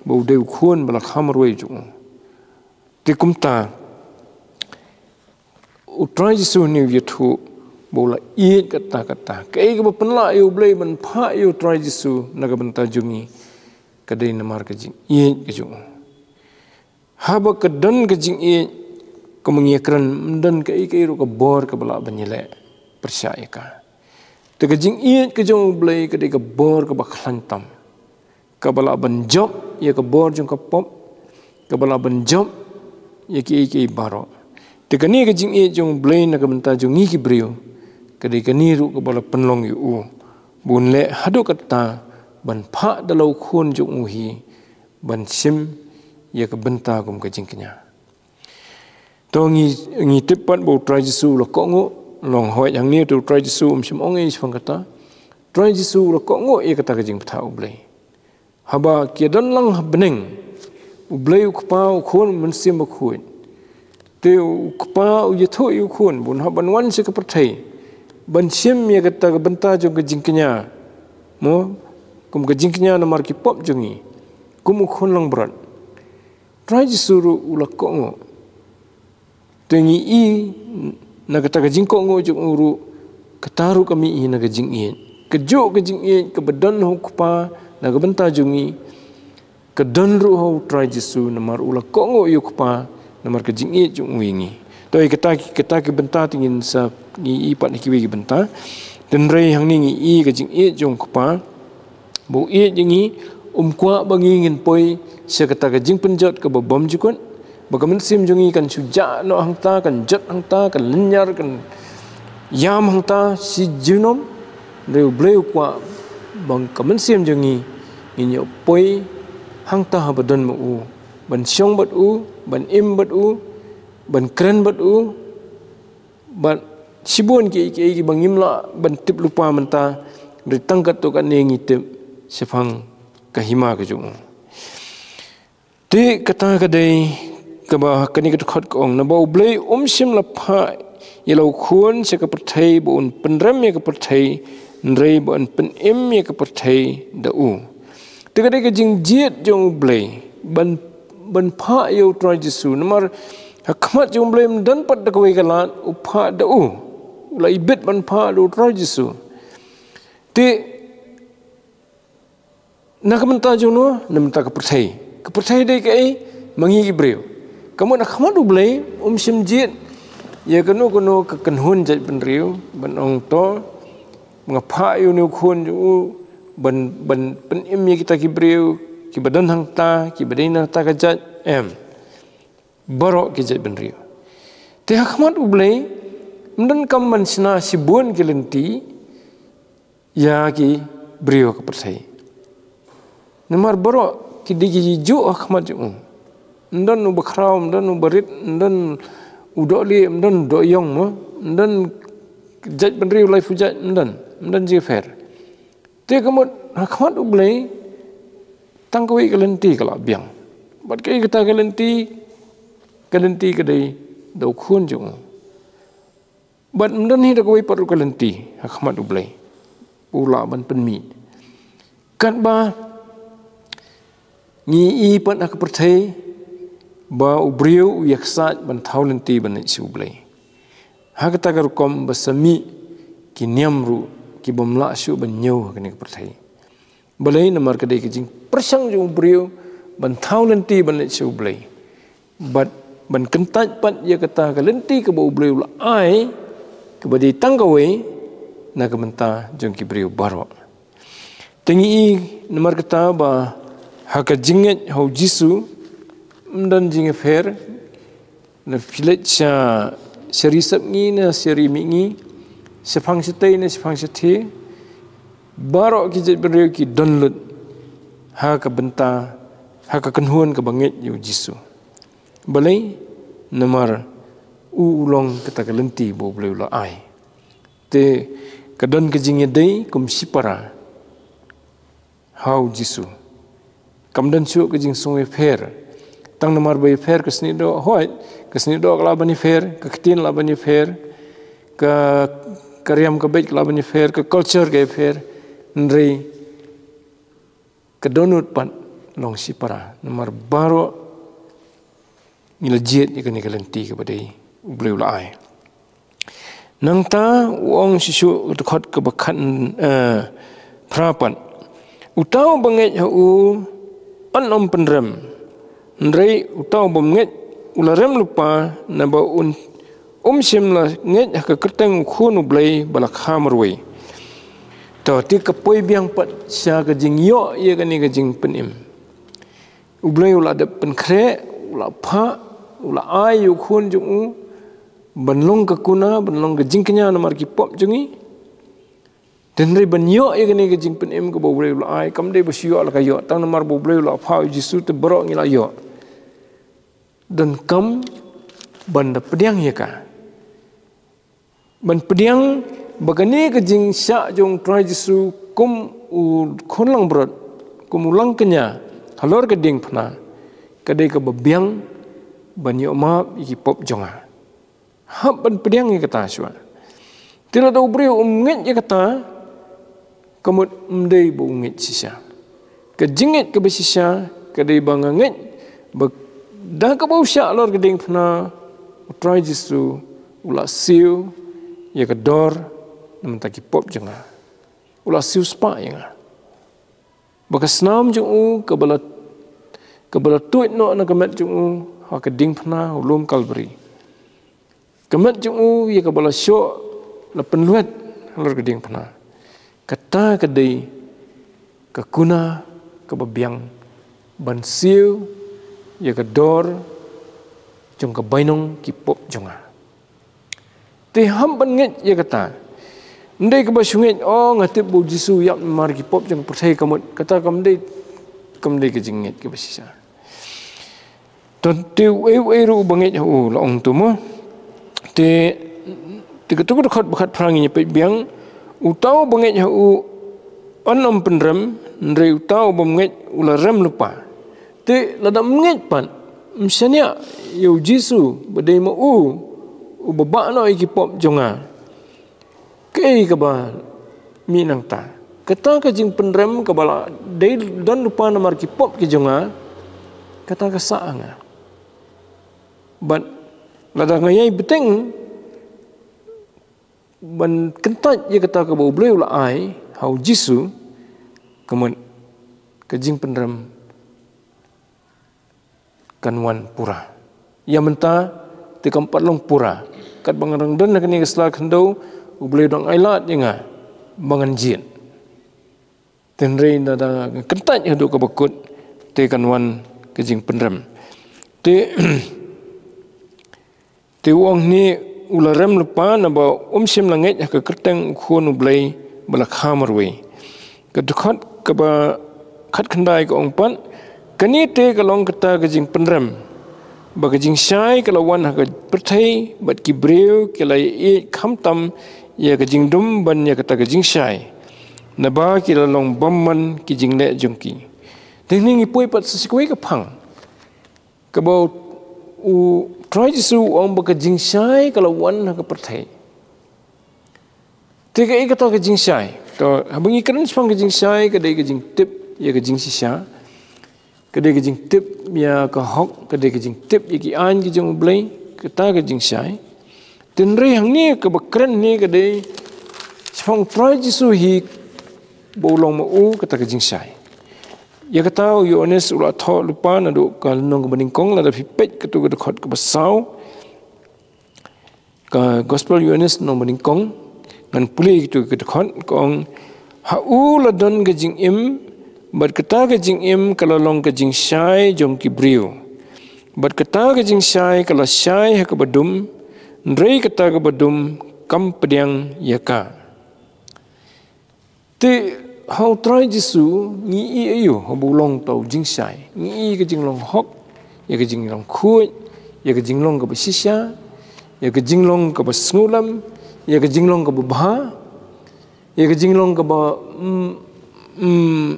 ba u dei u khun ba la kham marwei jong u. Te kumta, u Trai Jisu ne u ïathuh ba u la ïeit katta katta. Kaei kaba pynlah ïa u Blei ban phah ïa u Trai Jisu na ka bynta jong ngi, ka dei namar ka jingïeit ka jong u. Haba ka don ka jingïeit, kumba ngi ïakren, ym don kaei kaei ruh ka bor kaba lah ban ïaleh pyrshah ïa ka. Te ka jingïeit ka jong u Blei ka dei ka bor kaba khlaiñ tam, kaba lah ban jop ïa ka bor jong ka pop, kaba lah ban jop ïa kiei kiei baroh. Te kane ka jingïeit jong u Blei na ka bynta jong ngi ki briew, ka dei kane ruh kaba la pynlong ïa u ba un leh haduh katta ban phah da la u khun jong u hi ban shim ïa ka bynta kum ka jingkñia. To ngi, ngi tip pat ba u Trai Jisu u la kohnguh, long hooid hangne te u Trai Jisu um shym ong ei shaphang kata. Trai Jisu u la kohnguh ïa kata ka jingpyrta u Blei. Haba ki don lang ha bneng, u Blei u Kpa, u Khun, u Mynsiem Bakhuid. Te u Kpa u ïathuh ïa u Khun ba un hap ban wan sha ka pyrthei ban shim ïa kata ka bynta jong ka jingkñia. Mo, kum ka jingkñia namar ki pop jong ngi. Kum u khun langbrot. Trai Jisu ruh u la kohnguh. Te ngi i na kata ka jingkohnguh jong u ruh, kata ruh ka mih hi na ka jingïeit. Kajuh ka jingïeit kaba don ha u Kpa na ka bynta jong ngi, ka don ruh ha u Trai Jisu namar u la kohnguh ïa u Kpa namar ka jingïeit jong u ïa ngi. To ïa kata, kata ki bynta te ngin sa, ngi i pat na kiwei ki bynta. Hynrei hangne ngi i ka jingïeit jong u Kpa ba u ïeit ïa ngi, um kwah ba ngi ngin poi sha kata ka jingpynjot kaba bymjukut, ba ka mynsiem jong ngi kan shu jah noh hangta, kan jot hangta, kan lynñiar, kan ïam hangta shi junom. Hynrei u Blei u kwah ba ka mynsiem jong ngi ngin ïoh poi hangta haba don ma u, ban shong bad u, ban im bad u, ban kren bad u, bad shibun kiei kiei kiba ngim lah ban tip lypa mynta, hynrei tang katto katne ngi tip shaphang ka hima ka jong u. Te kata ka dei kaba kane ka dkhot ka ong, naba u Blei um shym la phah ïa la u Khun sha ka pyrthei ba un pynrem ïa ka pyrthei, hynrei ba un pynim ïa ka pyrthei da u. Te ka dei ka jingjied jong u Blei ban, ban phah ïa u Trai Jisu, namar ha khmat jong u Blei ym don pat da kawei ka lad, u phah da u. U la ibit ban phah da u Trai Jisu. Te na ka bynta jong no, na ka bynta ka pyrthei. Ka pyrthei dei kaei? Ma ngi ki briew. Ka mut ha khmat u Blei um shym jied ïa kano kano ka kynhun jaitbynriew ban ong to, nga phah ïa une u Khun jong u ban, ban pynim ïa kita ki briew kiba don hangta, kiba dei na kata ka jait, em. Baroh ki jaitbynriew. Te ha khmat u Blei ym donkam ban shna shibun ki lynti ïa ki briew ka pyrthei. Namar baroh ki dei kijuh ha khmat jong u. Ym don uba khraw, ym don uba rit, ym don u dohlieh, ym don u dohïong, mo, ym don jaitbynriew laiphew jait, ym don, ym don jingpher. Te ka mut ha khmat u Blei tang kawei ka lynti ka la biang. Bad kaei kata ka lynti? Ka lynti ka dei da u Khun jong u. Bad ym don hi da kawei pat ruh ka lynti ha khmat u Blei u lah ban pynmih. Katba ngi i pat ha ka pyrthei ba u briew u ïaksaid ban thaw lynti ban leit sha u Blei. Ha kata ka rukom ba sa mih ki niam ruh ki bym lah shuh ban ñiew ha kane ka pyrthei. Balei? Namar ka dei ka jingpyrshang jong u briew ban thaw lynti ban leit sha u Blei. Bad ban kyntait pat ïa kata ka lynti kaba u Blei u la ai, kaba dei tang kawei, na ka bynta jong ki briew baroh. Te ngi i namar kata ba ha ka jingngeit ha u Jisu ym don jingïapher, na phi leit sha shari sepngi ne shari mihngi, shaphang shatei ne shaphang shathie, baroh ki jaitbynriew ki don lut ha ka bynta, ha ka kynhun kaba ngeit ïa u Jisu. Balei? Namar u u long kata ka lynti ba u Blei u la ai. Te ka don ka jingïadei kum shipara ha u Jisu. Kam don shuh ka jingsngewpher. Tang namar ba ïapher ka snieh doh, hooid, ka snieh doh ka lah ban ïapher, ka ktien lah ban ïapher, ka, ka riam ka beit ka lah ban ïapher, ka culture ka ïapher, hynrei ka dohnud pat long shipara. Namar baroh ngi la jied ïa kane ka lynti kaba dei U Blei u la ai. Nangta u ong shisha ka dkhot kaba khat, eh, phra pat. Uta uba ngeit ha u un ym pynrem. Hynrei uta uba ngeit u la rem lypa naba un ym shym la ngeit ha ka kyrteng u Khun U Blei ba la kha marwei. To, te ka poi biang pat sha ka jingïoh ïa kane ka jingpynim. U Blei u la dep pynkhreh, u la phah, u la ai ïa u Khun jong u ban long ka kuna, ban long ka jingkñia namar ki pop jong ngi. Hynrei ban ïoh ïa kane ka jingpynim kaba U Blei u la ai, kam dei ba shu ïoh la ka ïoh, tang namar ba U Blei u la phah ïa u Jisu te baroh ngi la ïoh. Donkam ban da pdiang ïa ka. Ban pdiang ba kane ka jingshah jong u Trai Jisu kum u khun langbrot, kum u langkñia halor ka diengphna, ka dei kaba biang ban ïoh map ïa ki pop jong nga. Hap ban pdiang ïa kata shuwa. Te lada u briew um ngeit ïa kata, ka mut um dei ba u ngeit shisha. Ka jingngeit kaba shisha ka dei ba nga ngeit ba da kaba u shah halor ka diengphna, u Trai Jisu u la siew ïa ka dor na bynta ki pop jong nga. U la siew spah ïa nga. Ba ka snam jong u kaba la, kaba la tuid noh na ka met jong u ha ka diengphna ha u lum Kalbari. Ka met jong u ïa kaba la shoh la pynlwet halor ka diengphna. Kata ka dei ka kuna kaba biang ban siew ïa ka dor jong ka bainong ki pop jong nga. Te hap ban ngeit ïa kata. Ym dei kaba shu ngeit, oh, nga tip ba u Jisu u ïap namar ki pop jong ka pyrthei, ka mut kata kam dei, kam dei ka jingngeit kaba shisha. To te uei uei ruh uba ngeit ha u, la ong tu mo. Te, te katu ka dkhot ba khatphra ngin ïa peit biang. Uta uba ngeit ha u un ym pynrem, hynrei uta u bym ngeit u la rem lypa. Te lada ym ngeit pat, ym shaniah ïa u Jisu ba dei ma u uba bah noh ïa ki pop jong nga. Kaei kaba mih nangta? Kata ka jingpynrem kaba la dei don lypa namar ki pop ki jong nga, kata ka sah ha nga. Bad lada nga ïai bteng ban kyntait ïa kata kaba U Blei u la ai ha u Jisu, ka mut ka jingpynrem kan wan pura. Ïa mynta te kam pat long pura. Katba nga dang don ha kane ka sla khyndew, U Blei u dang ailad ïa nga ba ngan jied. Hynrei lada nga kyntait haduh kaba kut, te kan wan ka jingpynrem. Te, te u ong hangne u la rem lypa naba um shym la ngeit ha ka kyrteng u Khun U Blei ba la kha marwei. Ka dkhot kaba khatkhyndai ka ong pat, kane te ka long kata ka jingpynrem ba ka jingshai ka la wan ha ka pyrthei bad ki briew ki la ïeit khamtam ïa ka jingdum ban ïa kata ka jingshai. Naba ki la long bymman ki jingleh jong ki. Te hangne ngi poi pat sa shi kawei ka phang. Kaba u Trai Jisu u ong ba ka jingshai ka la wan ha ka pyrthei. Te kaei kata ka jingshai? To, haba ngi kren shaphang ka jingshai, ka dei ka jingtip ïa ka jingshisha. Ka dei ka jingtip ïa ka hok, ka dei ka jingtip ïa ki aiñ ki jong U Blei, kata ka jingshai. Hynrei hangne kaba kren hangne ka dei shaphang u Trai Jisu hi ba u long ma u kata ka jingshai. Ïa kata u Ïoannis u la thoh lypa naduh ka lynnong kaba nyngkong, lada phi peit katu ka dkhot kaba saw. Ka Gospel Ïoannis lynnong ba nyngkong, ngan pule katu ka dkhot, ka ong, ha u la don ka jingim, bad kata ka jingim ka la long ka jingshai jong ki briew. Bad kata ka jingshai ka la shai ha kaba dum, hynrei kata kaba dum kam pdiang ïa ka. Te ha u Trai Jisu ngi i aïu haba u long uta u jingshai? Ngi i ka jinglong hok, ïa ka jinglong khuid, ïa ka jinglong kaba shisha, ïa ka jinglong kaba sngewlem, ïa ka jinglong kaba bha, ïa ka jinglong kaba, mm, mm,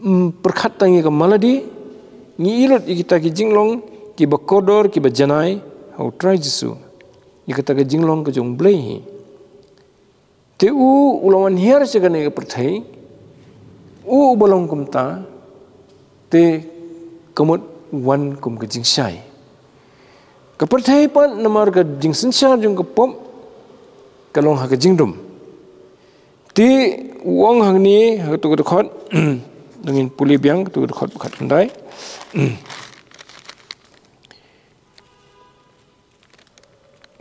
mm, pyrkhat tang ïa ka maladi. Ngi i lut ïa kita ki jinglong kiba kordor, kiba janai ha u Trai Jisu. Ïa kata ka jinglong ka jong U Blei hi. Te u, u la wan hiar sha kane ka pyrthei, u uba long kumta, Te ka mut wan kum ka jingshai. Ka pyrthei pat namar ka jingsynshar jong ka pop ka long ha ka jingdum. Te u ong hangne ha kato ka dkhot, dang ngin pule biang kato ka dkhot ba khatkhyndai.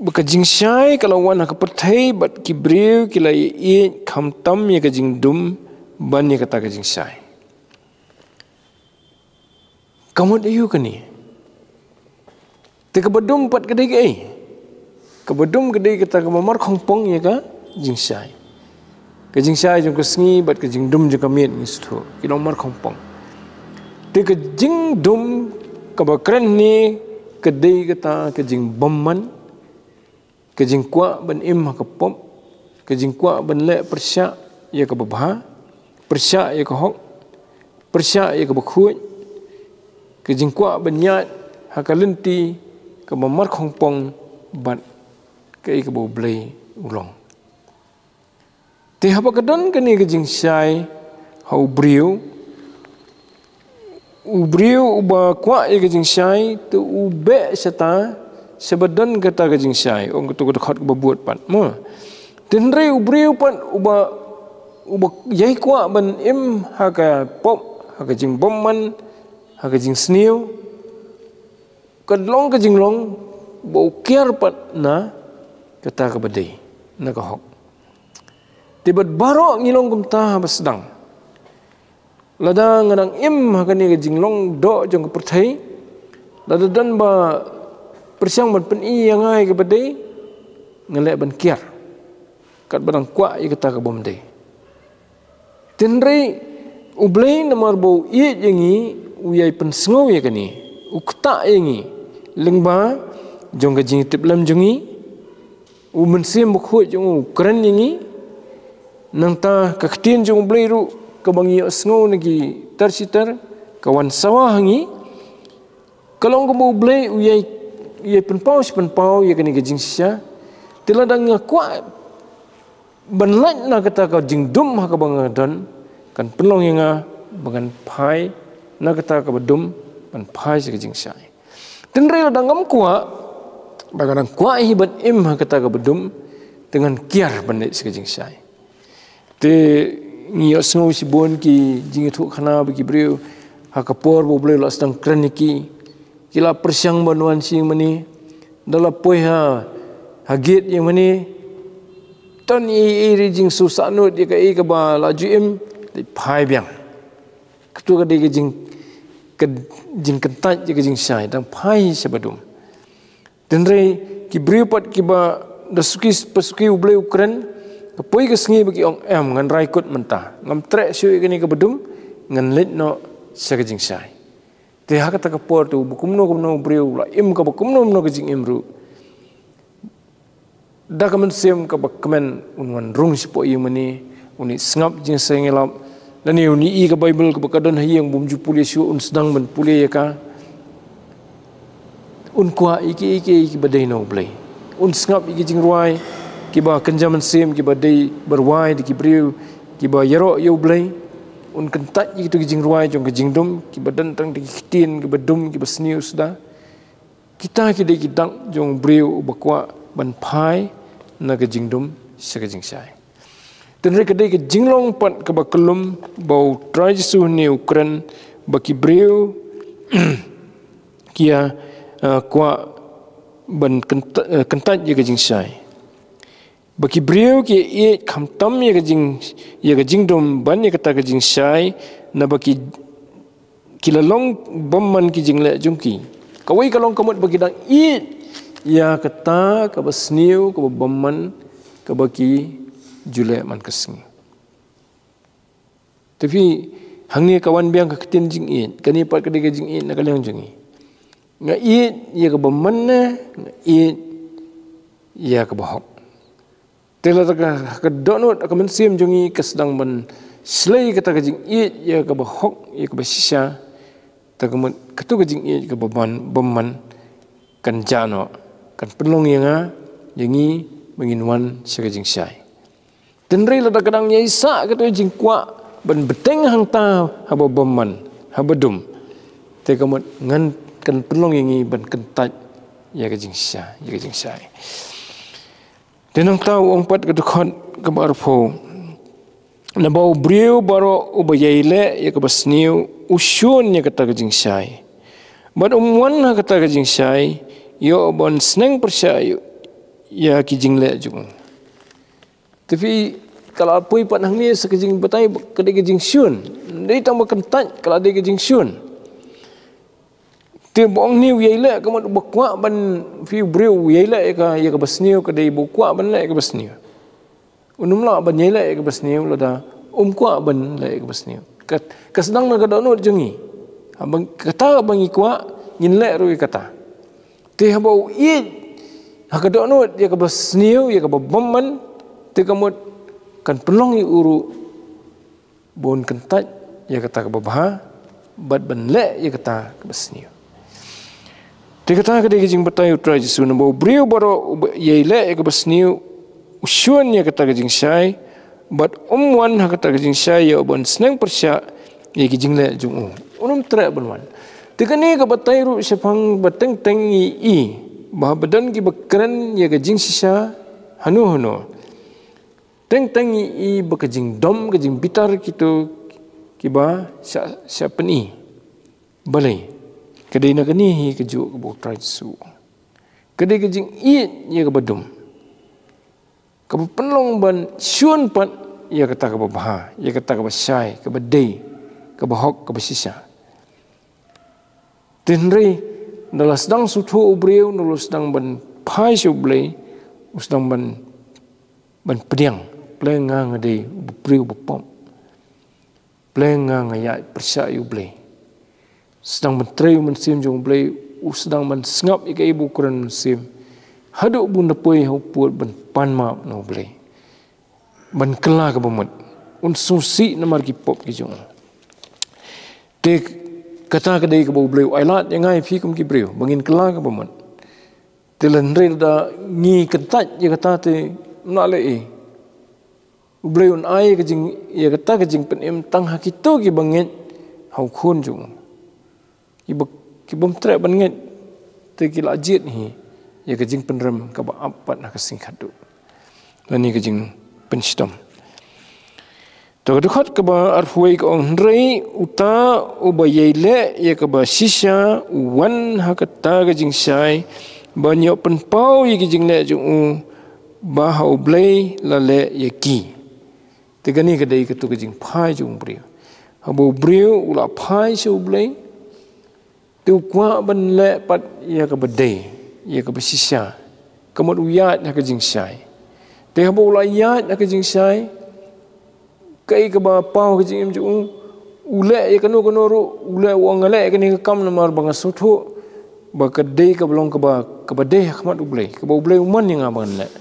Ba ka jingshai ka la wan ha ka pyrthei bad ki briew ki la ïeit khamtam ïa ka jingdum ban ïa kata ka jingshai. Ka mut aïu kane? Te kaba dum pat ka dei kaei? Kaba dum ka dei kata kaba markhongpong ïa ka jingshai. Ka jingshai jong ka sngi bad ka jingdum jong ka miet ngi sngewthuh ki long markhongpong. Te ka jingdum kaba kren hangne ka dei kata ka jingbymman, ka jingkwah ban im ha ka pop, ka jingkwah ban leh pyrshah ïa kaba bha, pyrshah ïa ka hok, pyrshah ïa kaba khuid, ka jingkwah ban ïaid ha ka lynti kaba markhongpong bad kaei kaba U Blei u long. Te haba ka don kane ka jingshai ha u briew, u briew uba kwah ïa ka jingshai te u beh shata shaba don kata ka jingshai, ong kato ka dkhot kaba bud pat mo. Te hynrei u briew pat uba, uba ïai kwah ban im ha ka pop, ha ka jingbymman, ha ka jingsniew, ka long ka jinglong ba u kiar pat na kata kaba dei, na ka hok. Te bad baroh ngi long kumta haba sdang. Lada nga dang im ha kane ka jinglong doh jong ka pyrthei, lada don ba pyrshang ban pyni ïa nga ïa kaba dei, nga leh ban kiar katba dang kwah ïa kata kabym dei. Te hynrei U Blei namar ba u ïeit ïa ngi, u ïai pynsngew ïa kane, u ktah ïa ngi lyngba jong ka jingïatiplem jong ngi, u Mynsiem Bakhuid jong u u kren ïa ngi. Nangta ka ktien jong U Blei ruh kaba ngi ïohsngew na ki tar shi tar ka wan sawa ha ngi. Ka long kaba U Blei u ïai, ïai pynpaw shi pynpaw ïa kane ka jingshisha. Te lada nga kwah ban lait na kata ka jingdum ha kaba nga don, kan pynlong ïa nga ba ngan phai na kata kaba dum, ban phai sha ka jingshai. Te hynrei lada ngam kwah, ba nga dang kwah hi ban im ha kata kaba dum, te ngan kiar ban leit sha ka jingshai. Te ngi ïohsngew shibun ki jingïathuhkhana ba ki briew ha ka por ba U Blei u la sdang kren ïa ki, ki la pyrshang ban wan sha ïing mane, da la poi ha, ha gate ïing mane, ton ei ei ri jingsngewsih nud ïa kaei kaba la ju im, te phai biang. Kato ka dei ka jing, ka jingkyntait ïa ka jingshai, dang phai shaba dum. Te hynrei ki briew pat kiba da suki pasuki U Blei u kren, ka poi ka sngi ba ki ong em ngan rai kut mynta. Ngam treh shuh ïa kane kaba dum, ngan leit noh sha ka jingshai. Te ha kata ka por te uba kumno kumno u briew u la im kaba kumno kumno ka jingim ruh, da ka mynsiem kaba kmen un wan rung shapoh ïing mane, un ïohsngew jingsngewlap, lane un ïohi ka Baibl kaba ka don ha ïing bym ju pule shuh, un sdang ban pule ïa ka. Un kwah ïa kiei kiei kiba dei na U Blei. Un sngap ïa ki jingrwai kiba kynja mynsiem kiba dei ba rwai da ki briew kiba ïaroh ïa U Blei. Un kyntait ïa kito ki jingrwai jong ka jingdum kiba don tang da ki ktien kiba dum kiba sniew suda. Kita ki dei ki dak jong u briew uba kwah ban phai na ka jingdum sha ka jingshai. Te hynrei ka dei ka jinglong pat kaba kyllum ba U Trai Jisu une u kren ba ki briew ki ïa, eh, kwah ban kynta-, eh, kyntait ïa ka jingshai. Ba ki briew ki ïeit khamtam ïa ka jing, ïa ka jingdum ban ïa kata ka jingshai, naba ki, ki la long bymman ki jingleh jong ki. Kawei ka long ka mut ba ki dang ïeit ïa kata kaba sniew, kaba bymman, kaba ki ju leh man ka sngi. Te phi, hangne ka wan biang ka ktien jingïeit, kane pat ka dei ka jingïeit na ka liang jong ngi. Nga ïeit ïa kaba man ne, nga ïeit ïa kaba hok. Te lada ka, ka dohnud ka mynsiem jong ngi ka sdang ban shlei kata ka jingïeit ïa kaba hok, ïa kaba shisha, te ka mut kato ka jingïeit kaba man, bymman, kan jah noh, kan pynlong ïa nga, ïa ngi, ba ngin wan sha ka jingshai. Te hynrei lada ka dang ïaisah kato ka jingkwah ban bteng hangta haba bymman, haba dum. Te ka mut ngan kan pynlong ïa ngi ban kyntait ïa ka jingshisha, ïa ka jingshai. Te nangta u ong pat ka dkhot kaba arphew, naba u briew baroh uba ïai leh ïa kaba sniew u shun ïa kata ka jingshai. Bad um wan ha kata ka jingshai ïoh ban sneng pyrshah ïa ki jingleh jong u. Te phi, ka la poi pat hangne sa ka jingbatai ka dei ka jingshun. Dei tang ba kyntait ka la dei ka jingshun. Te ba ong ne u ïai leh, ka mut ba kwah ban, phi, u briew u ïai leh ïa ka, ïa kaba sniew, ka dei ba u kwah ban leh ïa kaba sniew. Um lah ban ïai leh ïa kaba sniew lada um kwah ban leh ïa kaba sniew. Ka, ka sdang na ka dohnud jong ngi. Haba kata ba ngi kwah, ngin leh ruh ïa kata. Te haba u ïeit ha ka dohnud ïa kaba sniew, ïa kaba bymman, te ka mut kan pynlong ïa u ruh ba un kyntait ïa kata kaba bha bad ban leh ïa kata kaba sniew. Te kata ka dei ka jingbatai U Trai Jisu, naba u briew baroh uba ïai leh ïa kaba sniew u shun ïa kata ka jingshai, bad um wan ha kata ka jingshai ïa uban sneng pyrshah ïa ki jingleh jong u. Un ym treh ban wan. Te kane ka batai ruh shaphang ba teng teng ngi i ba haba don kiba kren ïa ka jingshisha hano hano, teng teng ngi i ba ka jingdom, ka jingbitar kito kiba shah, shah pyni. Balei? Ka dei na kane hi kajuh kaba U Trai Jisu, ka dei ka jingïeit ïa kaba dum, kaba pynlong ban shun pat ïa kata kaba bha, ïa kata kaba shai, kaba dei, kaba hok, kaba shisha. Te hynrei, naba la sdang sngewthuh u briew, naba la sdang ban phai sha U Blei, u sdang ban, ban pdiang, pleng nga nga dei u briew ba pop. Pleng nga nga ïaid pyrshah ïa U Blei. Sdang ban trei u Mynsiem jong U Blei, u sdang ban sngap ïa kaei ba u kren u Mynsiem. Haduh ba un da poi ha u pud ban pan map na U Blei, ban kylla kaba mut. Un sngewsih namar ki pop ki jong u. Te kata ka dei kaba U Blei u ailad ïa nga ïa phi kum ki briew, ba ngin kylla kaba mut. Te lada hynrei lada ngi kyntait ïa kata te ym lah leh ei. U Blei un ai ka jing, ïa kata ka jingpynim tang ha kito kiba ngeit ha u Khun jong u. Kiba, ki bym treh ban ngeit te ki la jied hi ïa ka jingpynrem kaba ap pat ha ka sngi khadduh. Lane ka jingpynshitom. To ka dkhot kaba arphew wei ka ong, hynrei uta uba ïai leh ïa kaba shisha u wan ha kata ka jingshai ban ïoh pynpaw ïa ki jingleh jong u ba ha U Blei la leh ïa ki. Te kane ka dei kato ka jingphai jong u briew. Haba u briew u la phai sha U Blei, te u kwah ban leh pat ïa kaba dei, ïa kaba shisha. Ka mut u ïaid ha ka jingshai. Te haba u la ïaid ha ka jingshai, kaei kaba paw ha ka jingim jong u, u leh ïa kano kano ruh, u leh, u ong nga leh ïa kane ka kam namar ba nga sngewthuh ba ka dei kaba long kaba, kaba dei ha khmat U Blei, kaba U Blei u mon ïa nga ban leh.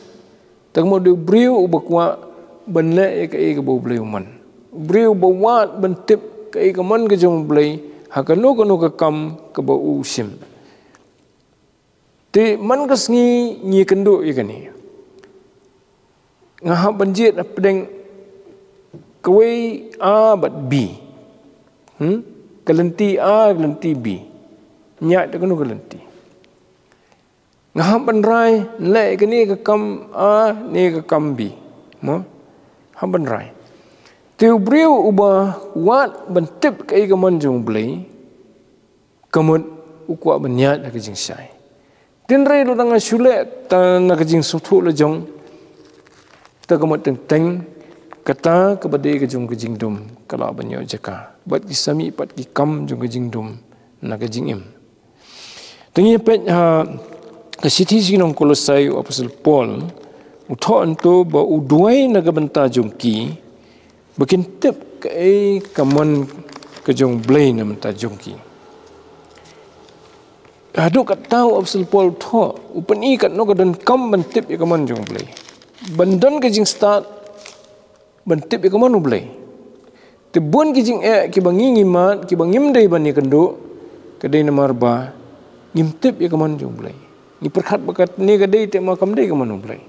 Te ka mut u dei u briew uba kwah ban leh ïa kaei kaba U Blei u mon. U briew uba wad ban tip kaei ka mon ka jong U Blei ha kano kano ka kam kaba u shim. Te man ka sngi ngi kynduh ïa kane. Nga hap ban jied hapdeng kawei A bad B. Hmm? Ka lynti A, ka lynti B. Ïaid da kano ka lynti? Nga hap ban rai, leh kane ka kam A ne ka kam B. Mo? Hap ban rai. Te u briew uba wad ban tip kaei ka mon jong U Blei, ka mut u kwah ban ïaid ha ka jingshai. Te hynrei lada nga shu leh tang na ka jingsngewthuh la jong, te ka mut teng teng kata kaba dei ka jong ka jingdum ka lah ban ïoh jaka bad ki sa mih pat ki kam jong ka jingdum na ka jingim. Te ngi peit ha ka shithi sha ki nong Kolosai, u Apostol Paul u thoh hangto ba u duwai na ka bynta jong ki ba kin tip kaei ka mon ka jong U Blei na ka bynta jong ki. Haduh katta u Apostol Paul u thoh, u pyni katno ka donkam ban tip ïa ka mon jong U Blei, ban don ka jingstad ban tip ïa ka mon U Blei. Te bun ki jingeh kiba ngi, ngi mad, kiba ngim dei ban ïakynduh, ka dei namar ba ngim tip ïa ka mon jong U Blei. Ngi pyrkhat ba kane ka dei te ma kam dei ka mon U Blei.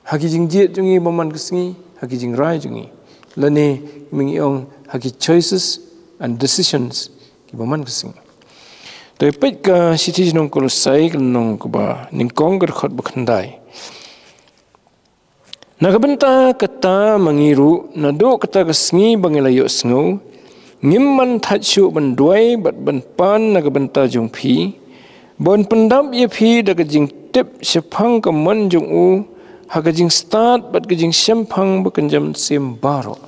Ha ki jingjied jong ngi ba man ka sngi, ha ki jingrai jong ngi, lane ngi ong ha ki choices and decisions kiba man ka sngi. Te peit ka shithi sha ki nong Kolosai, ka lynnong kaba nyngkong, ka dkhot ba khyndai. Na ka bynta kata ma ngi ruh, naduh kata ka sngi ba ngi la ïohsngew, ngim man thait shuh ban duwai bad ban pan na ka bynta jong phi, ban pyndap ïa phi da ka jingtip shaphang ka mon jong u, ha ka jingstad bad ka jingshemphang bakynja mynsiem baroh.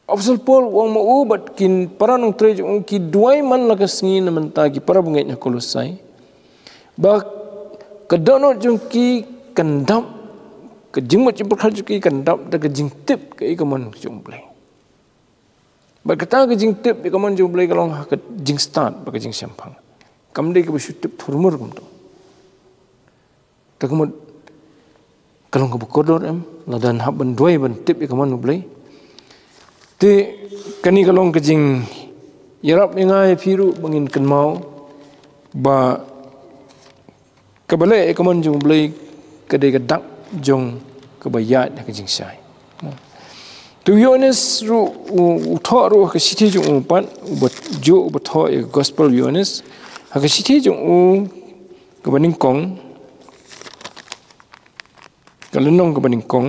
Apostol Paul u ong ma u bad ki para nongtrei jong u, ki duwai man la ka sngi na ka bynta ki para bangeit na Kolosai, ba ka dohnud jong ki kan dap, ka jingmut jingpyrkhat jong ki kan dap da ka jingtip kaei ka mon jong U Blei. Bad kata ka jingtip ïa ka mon jong U Blei ka long ha ka jingstad bad ka jingshemphang. Kam dei kaba shu tip thurmur kumto. Te ka mut ka long kaba kordor, em, lada ngi hap ban duwai ban tip ïa ka mon U Blei. Te kane ka long ka jingïarap ïa nga ïa phi ruh ba ngin kynmaw ba kaba leh ïa ka mon jong U Blei ka dei ka dak jong kaba ïaid ha ka jingshai. Te u Ïoannis ruh u, u thoh ruh ha ka shithi jong u pat, uba juh, uba thoh ïa ka gospel u Ïoannis, ha ka shithi jong u kaba nyngkong, ka lynnong kaba nyngkong,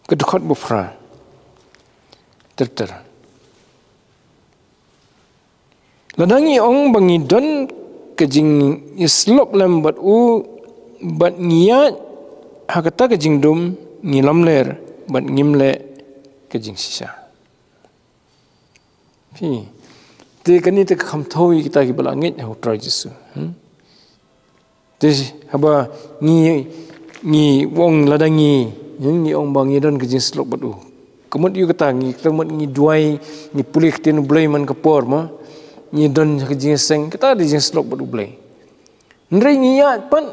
ka dkhot ba phra ter ter. Lada ngi ong ba ngi don ka jingïasyllok lem bad u, bad ngi ïaid ha kata ka jingdum, ngi lamler bad ngim leh ka jingshisha. Phi. Te kane te ka kham thew ïa kita kiba la ngeit ha U Trai Jisu. Hmm? Te haba ngi, ngi ong lada ngi, ngi, ngi ong ba ngi don ka jingïasyllok bad u, ka mut ïa kata ngi, ka mut ngi duwai, ngi pule ktien U Blei man ka por ma, ngi don ka jingïaseng, kata dei jingïasyllok bad U Blei. Hynrei ngi ïaid pat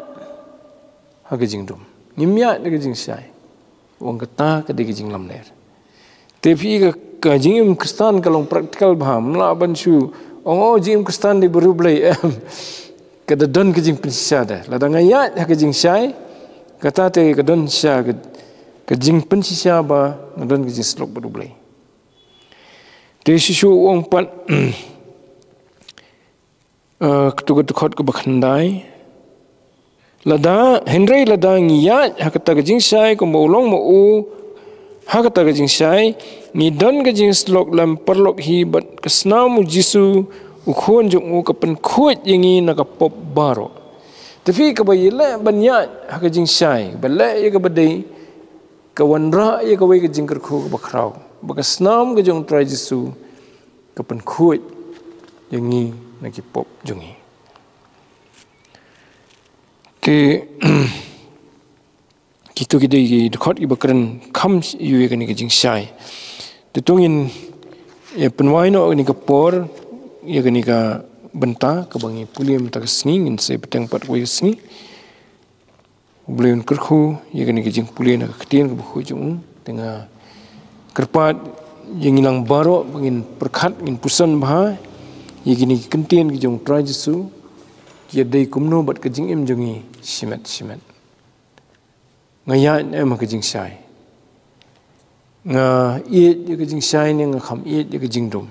ha ka jingdum, ngim ïaid ha ka jingshai. Ong kata ka dei ka jinglamler. Te phi, ka, ka jingim Khristan ka long practical bha, ym lah ban shu ong, oh, jingim Khristan dei bariewblei, em. Ka da don ka jingpynshisha da. Lada nga ïaid ha ka jingshai, kata te ka don shisha ka, ka jingpynshisha ba nga don ka jingïasyllok bad U Blei. Te shisha u ong pat, eh, katu ka dkhot kaba khyndai. Lada, hynrei lada ngi ïaid ha kata ka jingshai kumba u long ma u ha kata ka jingshai, ngi don ka jingïasyllok lem paralok hi bad ka snam U Jisu, U Khun jong u, ka pynkhuid ïa ngi na ka pop baroh. Te phi, kaba ïaleh ban ïaid ha ka jingshai, ba leh ïa kaba dei, ka wanrah ïa kawei ka jingkyrkhu kaba khraw, ba ka snam ka jong U Trai Jisu ka pynkhuid ïa ngi na ki pop jong ngi. Te kitu ki dei ki dkhot kiba kren kham ïa kane ka jingshai. Te to ngin, eh, pynwai noh kane ka por ïa kane ka bynta kaba ngi pule mynta ka sngi, ngin sa ïa bteng pat kawei ka sngi. U Blei un kyrkhu ïa kane ka jingpule na ka ktien kaba khuid jong u. Te nga kyrpad ïa ngi lang baroh ba ngin pyrkhat, ngin puson bha ïa kine ki ktien ki jong U Trai Jisu, ki ïadei kumno bad ka jingim jong ngi shimet shimet. Nga ïaid ne em ha ka jingshai? Nga ïeit ïa ka jingshai ne nga kham ïeit ïa ka jingdum?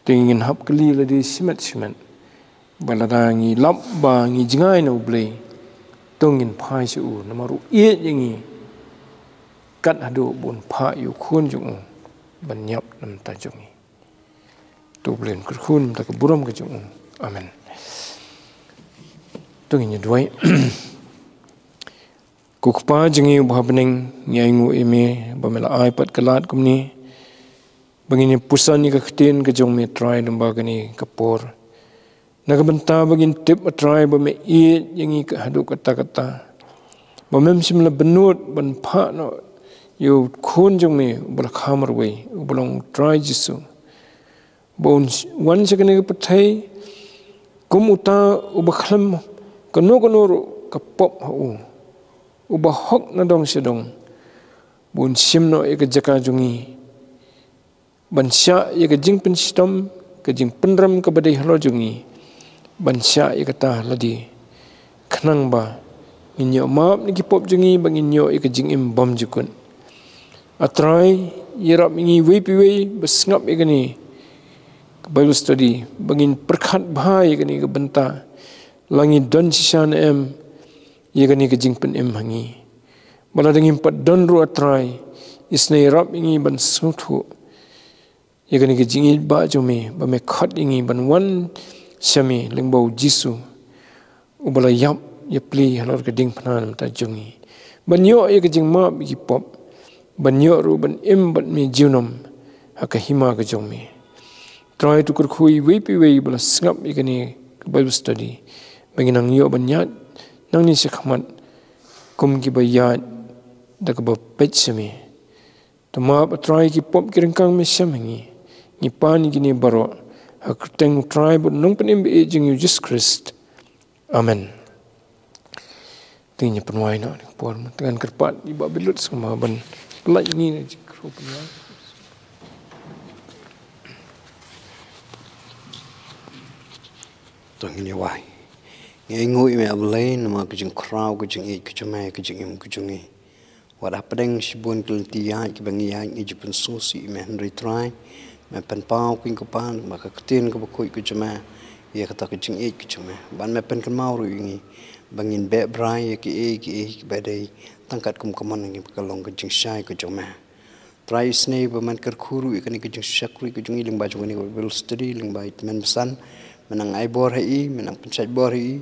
Te ngin hap kylli lade shimet shimet, ba lada ngi lap ba ngi jngai na U Blei, to ngin phai sha u, namar u ïeit ïa ngi kat haduh ba un phah ïa U Khun jong u ban ïap na ka bynta jong ngi. To U Blei un kyrkhu na ka bynta ka burom ka jong u. Amen. To ngin ïa duwai. Ko Kpa jong ngi uba ha bneng, ngi ainguh ïa me ba me la ai pat ka lad kumne ba ngin ïa puson ïa ka ktien ka jong me, Trai, lyngba kane ka por, na ka bynta ba ngin tip, A Trai, ba me ïeit ïa ngi haduh katta katta, ba mem shym la bynnud ban phah noh ïa U Khun jong me uba la kha marwei, uba long U Trai Jisu, ba un wan sha kane ka pyrthei kum uta uba khlem kano kano ruh ka pop ha u, uba hok nadong shadong, ba un shim noh ïa ka jaka jong ngi, ban shah ïa ka jingpynshitom, ka jingpynrem kaba dei halor jong ngi, ban shah ïa kata ha lade, khnang ba Ngin ïoh map na ki pop jong ngi, ba ngin ïoh ïa ka jingim bymjukut. A Trai, ïarap ïa ngi iwei pa iwei ba sngap ïa kane ka Bible study, ba ngin pyrkhat bha ïa kane ka bynta, la ngi don shisha ne em ïa kane ka jingpynim ha ngi. Ba lada ngim pat don ruh, A Trai, isynei ïarap ïa ngi ban sngewthuh ïa kane ka jingïeit ba jong me, ba me khot ïa ngi ban wan sha me lyngba u Jisu, uba la ïap ïapli halor ka diengphna na ka bynta jong ngi, ban ïoh ïa ka jingmap ïa ki pop, ban ïoh ruh ban im bad me junom ha ka hima ka jong me. Trai, to kyrkhu ïa iwei pa iwei ba la sngap ïa kane ka Bible study, ba ngin nang ïoh ban ïaid nangne shakhmat kum kiba ïaid da kaba peit sha me. To map, A Trai, ki pop ki ryngkang me shem ha ngi. Ngi pan ïa kine baroh ha ka kyrteng U Trai bad U Nongpynim ba ïeit jong ngi, U Jisu Khrist. Amen. Te ngin pynwai noh ïa ka por, mynta ngan kyrpad ïa i Bah Bilut sngewbha ban pynlait ïa ngi na ka jingkyrkhu pynwai. To ngin ïa wai. Ngi ainguh ïa me, A Blei, namar ka jingkhraw, ka jingïeit ka jong me, ka jingim ka jong ngi. Wat hapdeng shibun ki lynti ïaid kiba ngi ïaid, ngi ju pynsngewsih ïa me, hynrei Trai, me pynpaw, Kynrad Kpa, namar ka ktien kaba khuid ka jong me, ïa kata ka jingïeit ka jong me. Bad me pynkynmaw ruh ïa ngi ba ngin beh brai ïa kiei kiei kiba dei tang kat kum ka mon ngi, ba ka long ka jingshai ka jong me. Trai, isynei ba men kyrkhu ruh ïa kane ka jingshakri ka jong ngi lyngba jong kane ka Bible study, lyngba i Tymmen Basan. Men nang ai bor ha i, men nang pynshait bor ha i,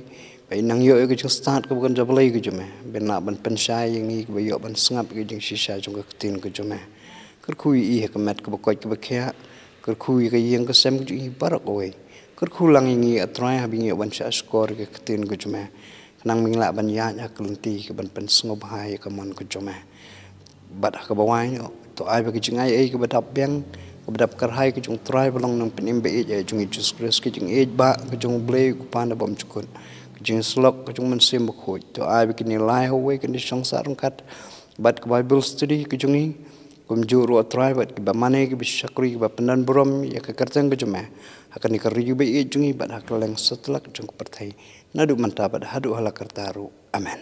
ba i nang ïoh ïa ka jingstad kaba kynja blei ka jong me, ba in lah ban pynshai ïa ngi kiba ïoh ban sngap ïa ka jingshisha jong ka ktien ka jong me. Kyrkhu ïa i ha ka met kaba koit kaba khiah, kyrkhu ïa ka ïing ka sem ka jong i baroh kawei. Kyrkhu lang ïa ngi, A Trai, haba ngi ïoh ban shahshkor ïa ka ktien ka jong me, khnang ba ngin lah ban ïaid ha ka lynti kaban pynsngewbha ïa ka mon ka jong me. Bad ha kaba wai noh, to ai ba ka jingaiei kaba dap biang, kaba dap kyrhai ka jong U Trai ba long U Nongpynim ba ïeit jong ngi, U Jisu Khrist, ka jingïeit ba ka jong U Blei U Kpa uba bymjukut, ka jingïasyllok ka jong U Mynsiem Bakhuid, to ai ba kine lai ha uwei kan ïashong sah ryngkat bad ka Bible study ka jong ngi. Kumjuh ruh, A Trai, bad kiba mane, kiba shakri, kiba pyndonburom ïa ka kyrteng ka jong me ha kane ka ri ba ïeit jong ngi bad ha kylleng satlak jong ka pyrthei, naduh mynta bad haduh hala karta ruh. Amen.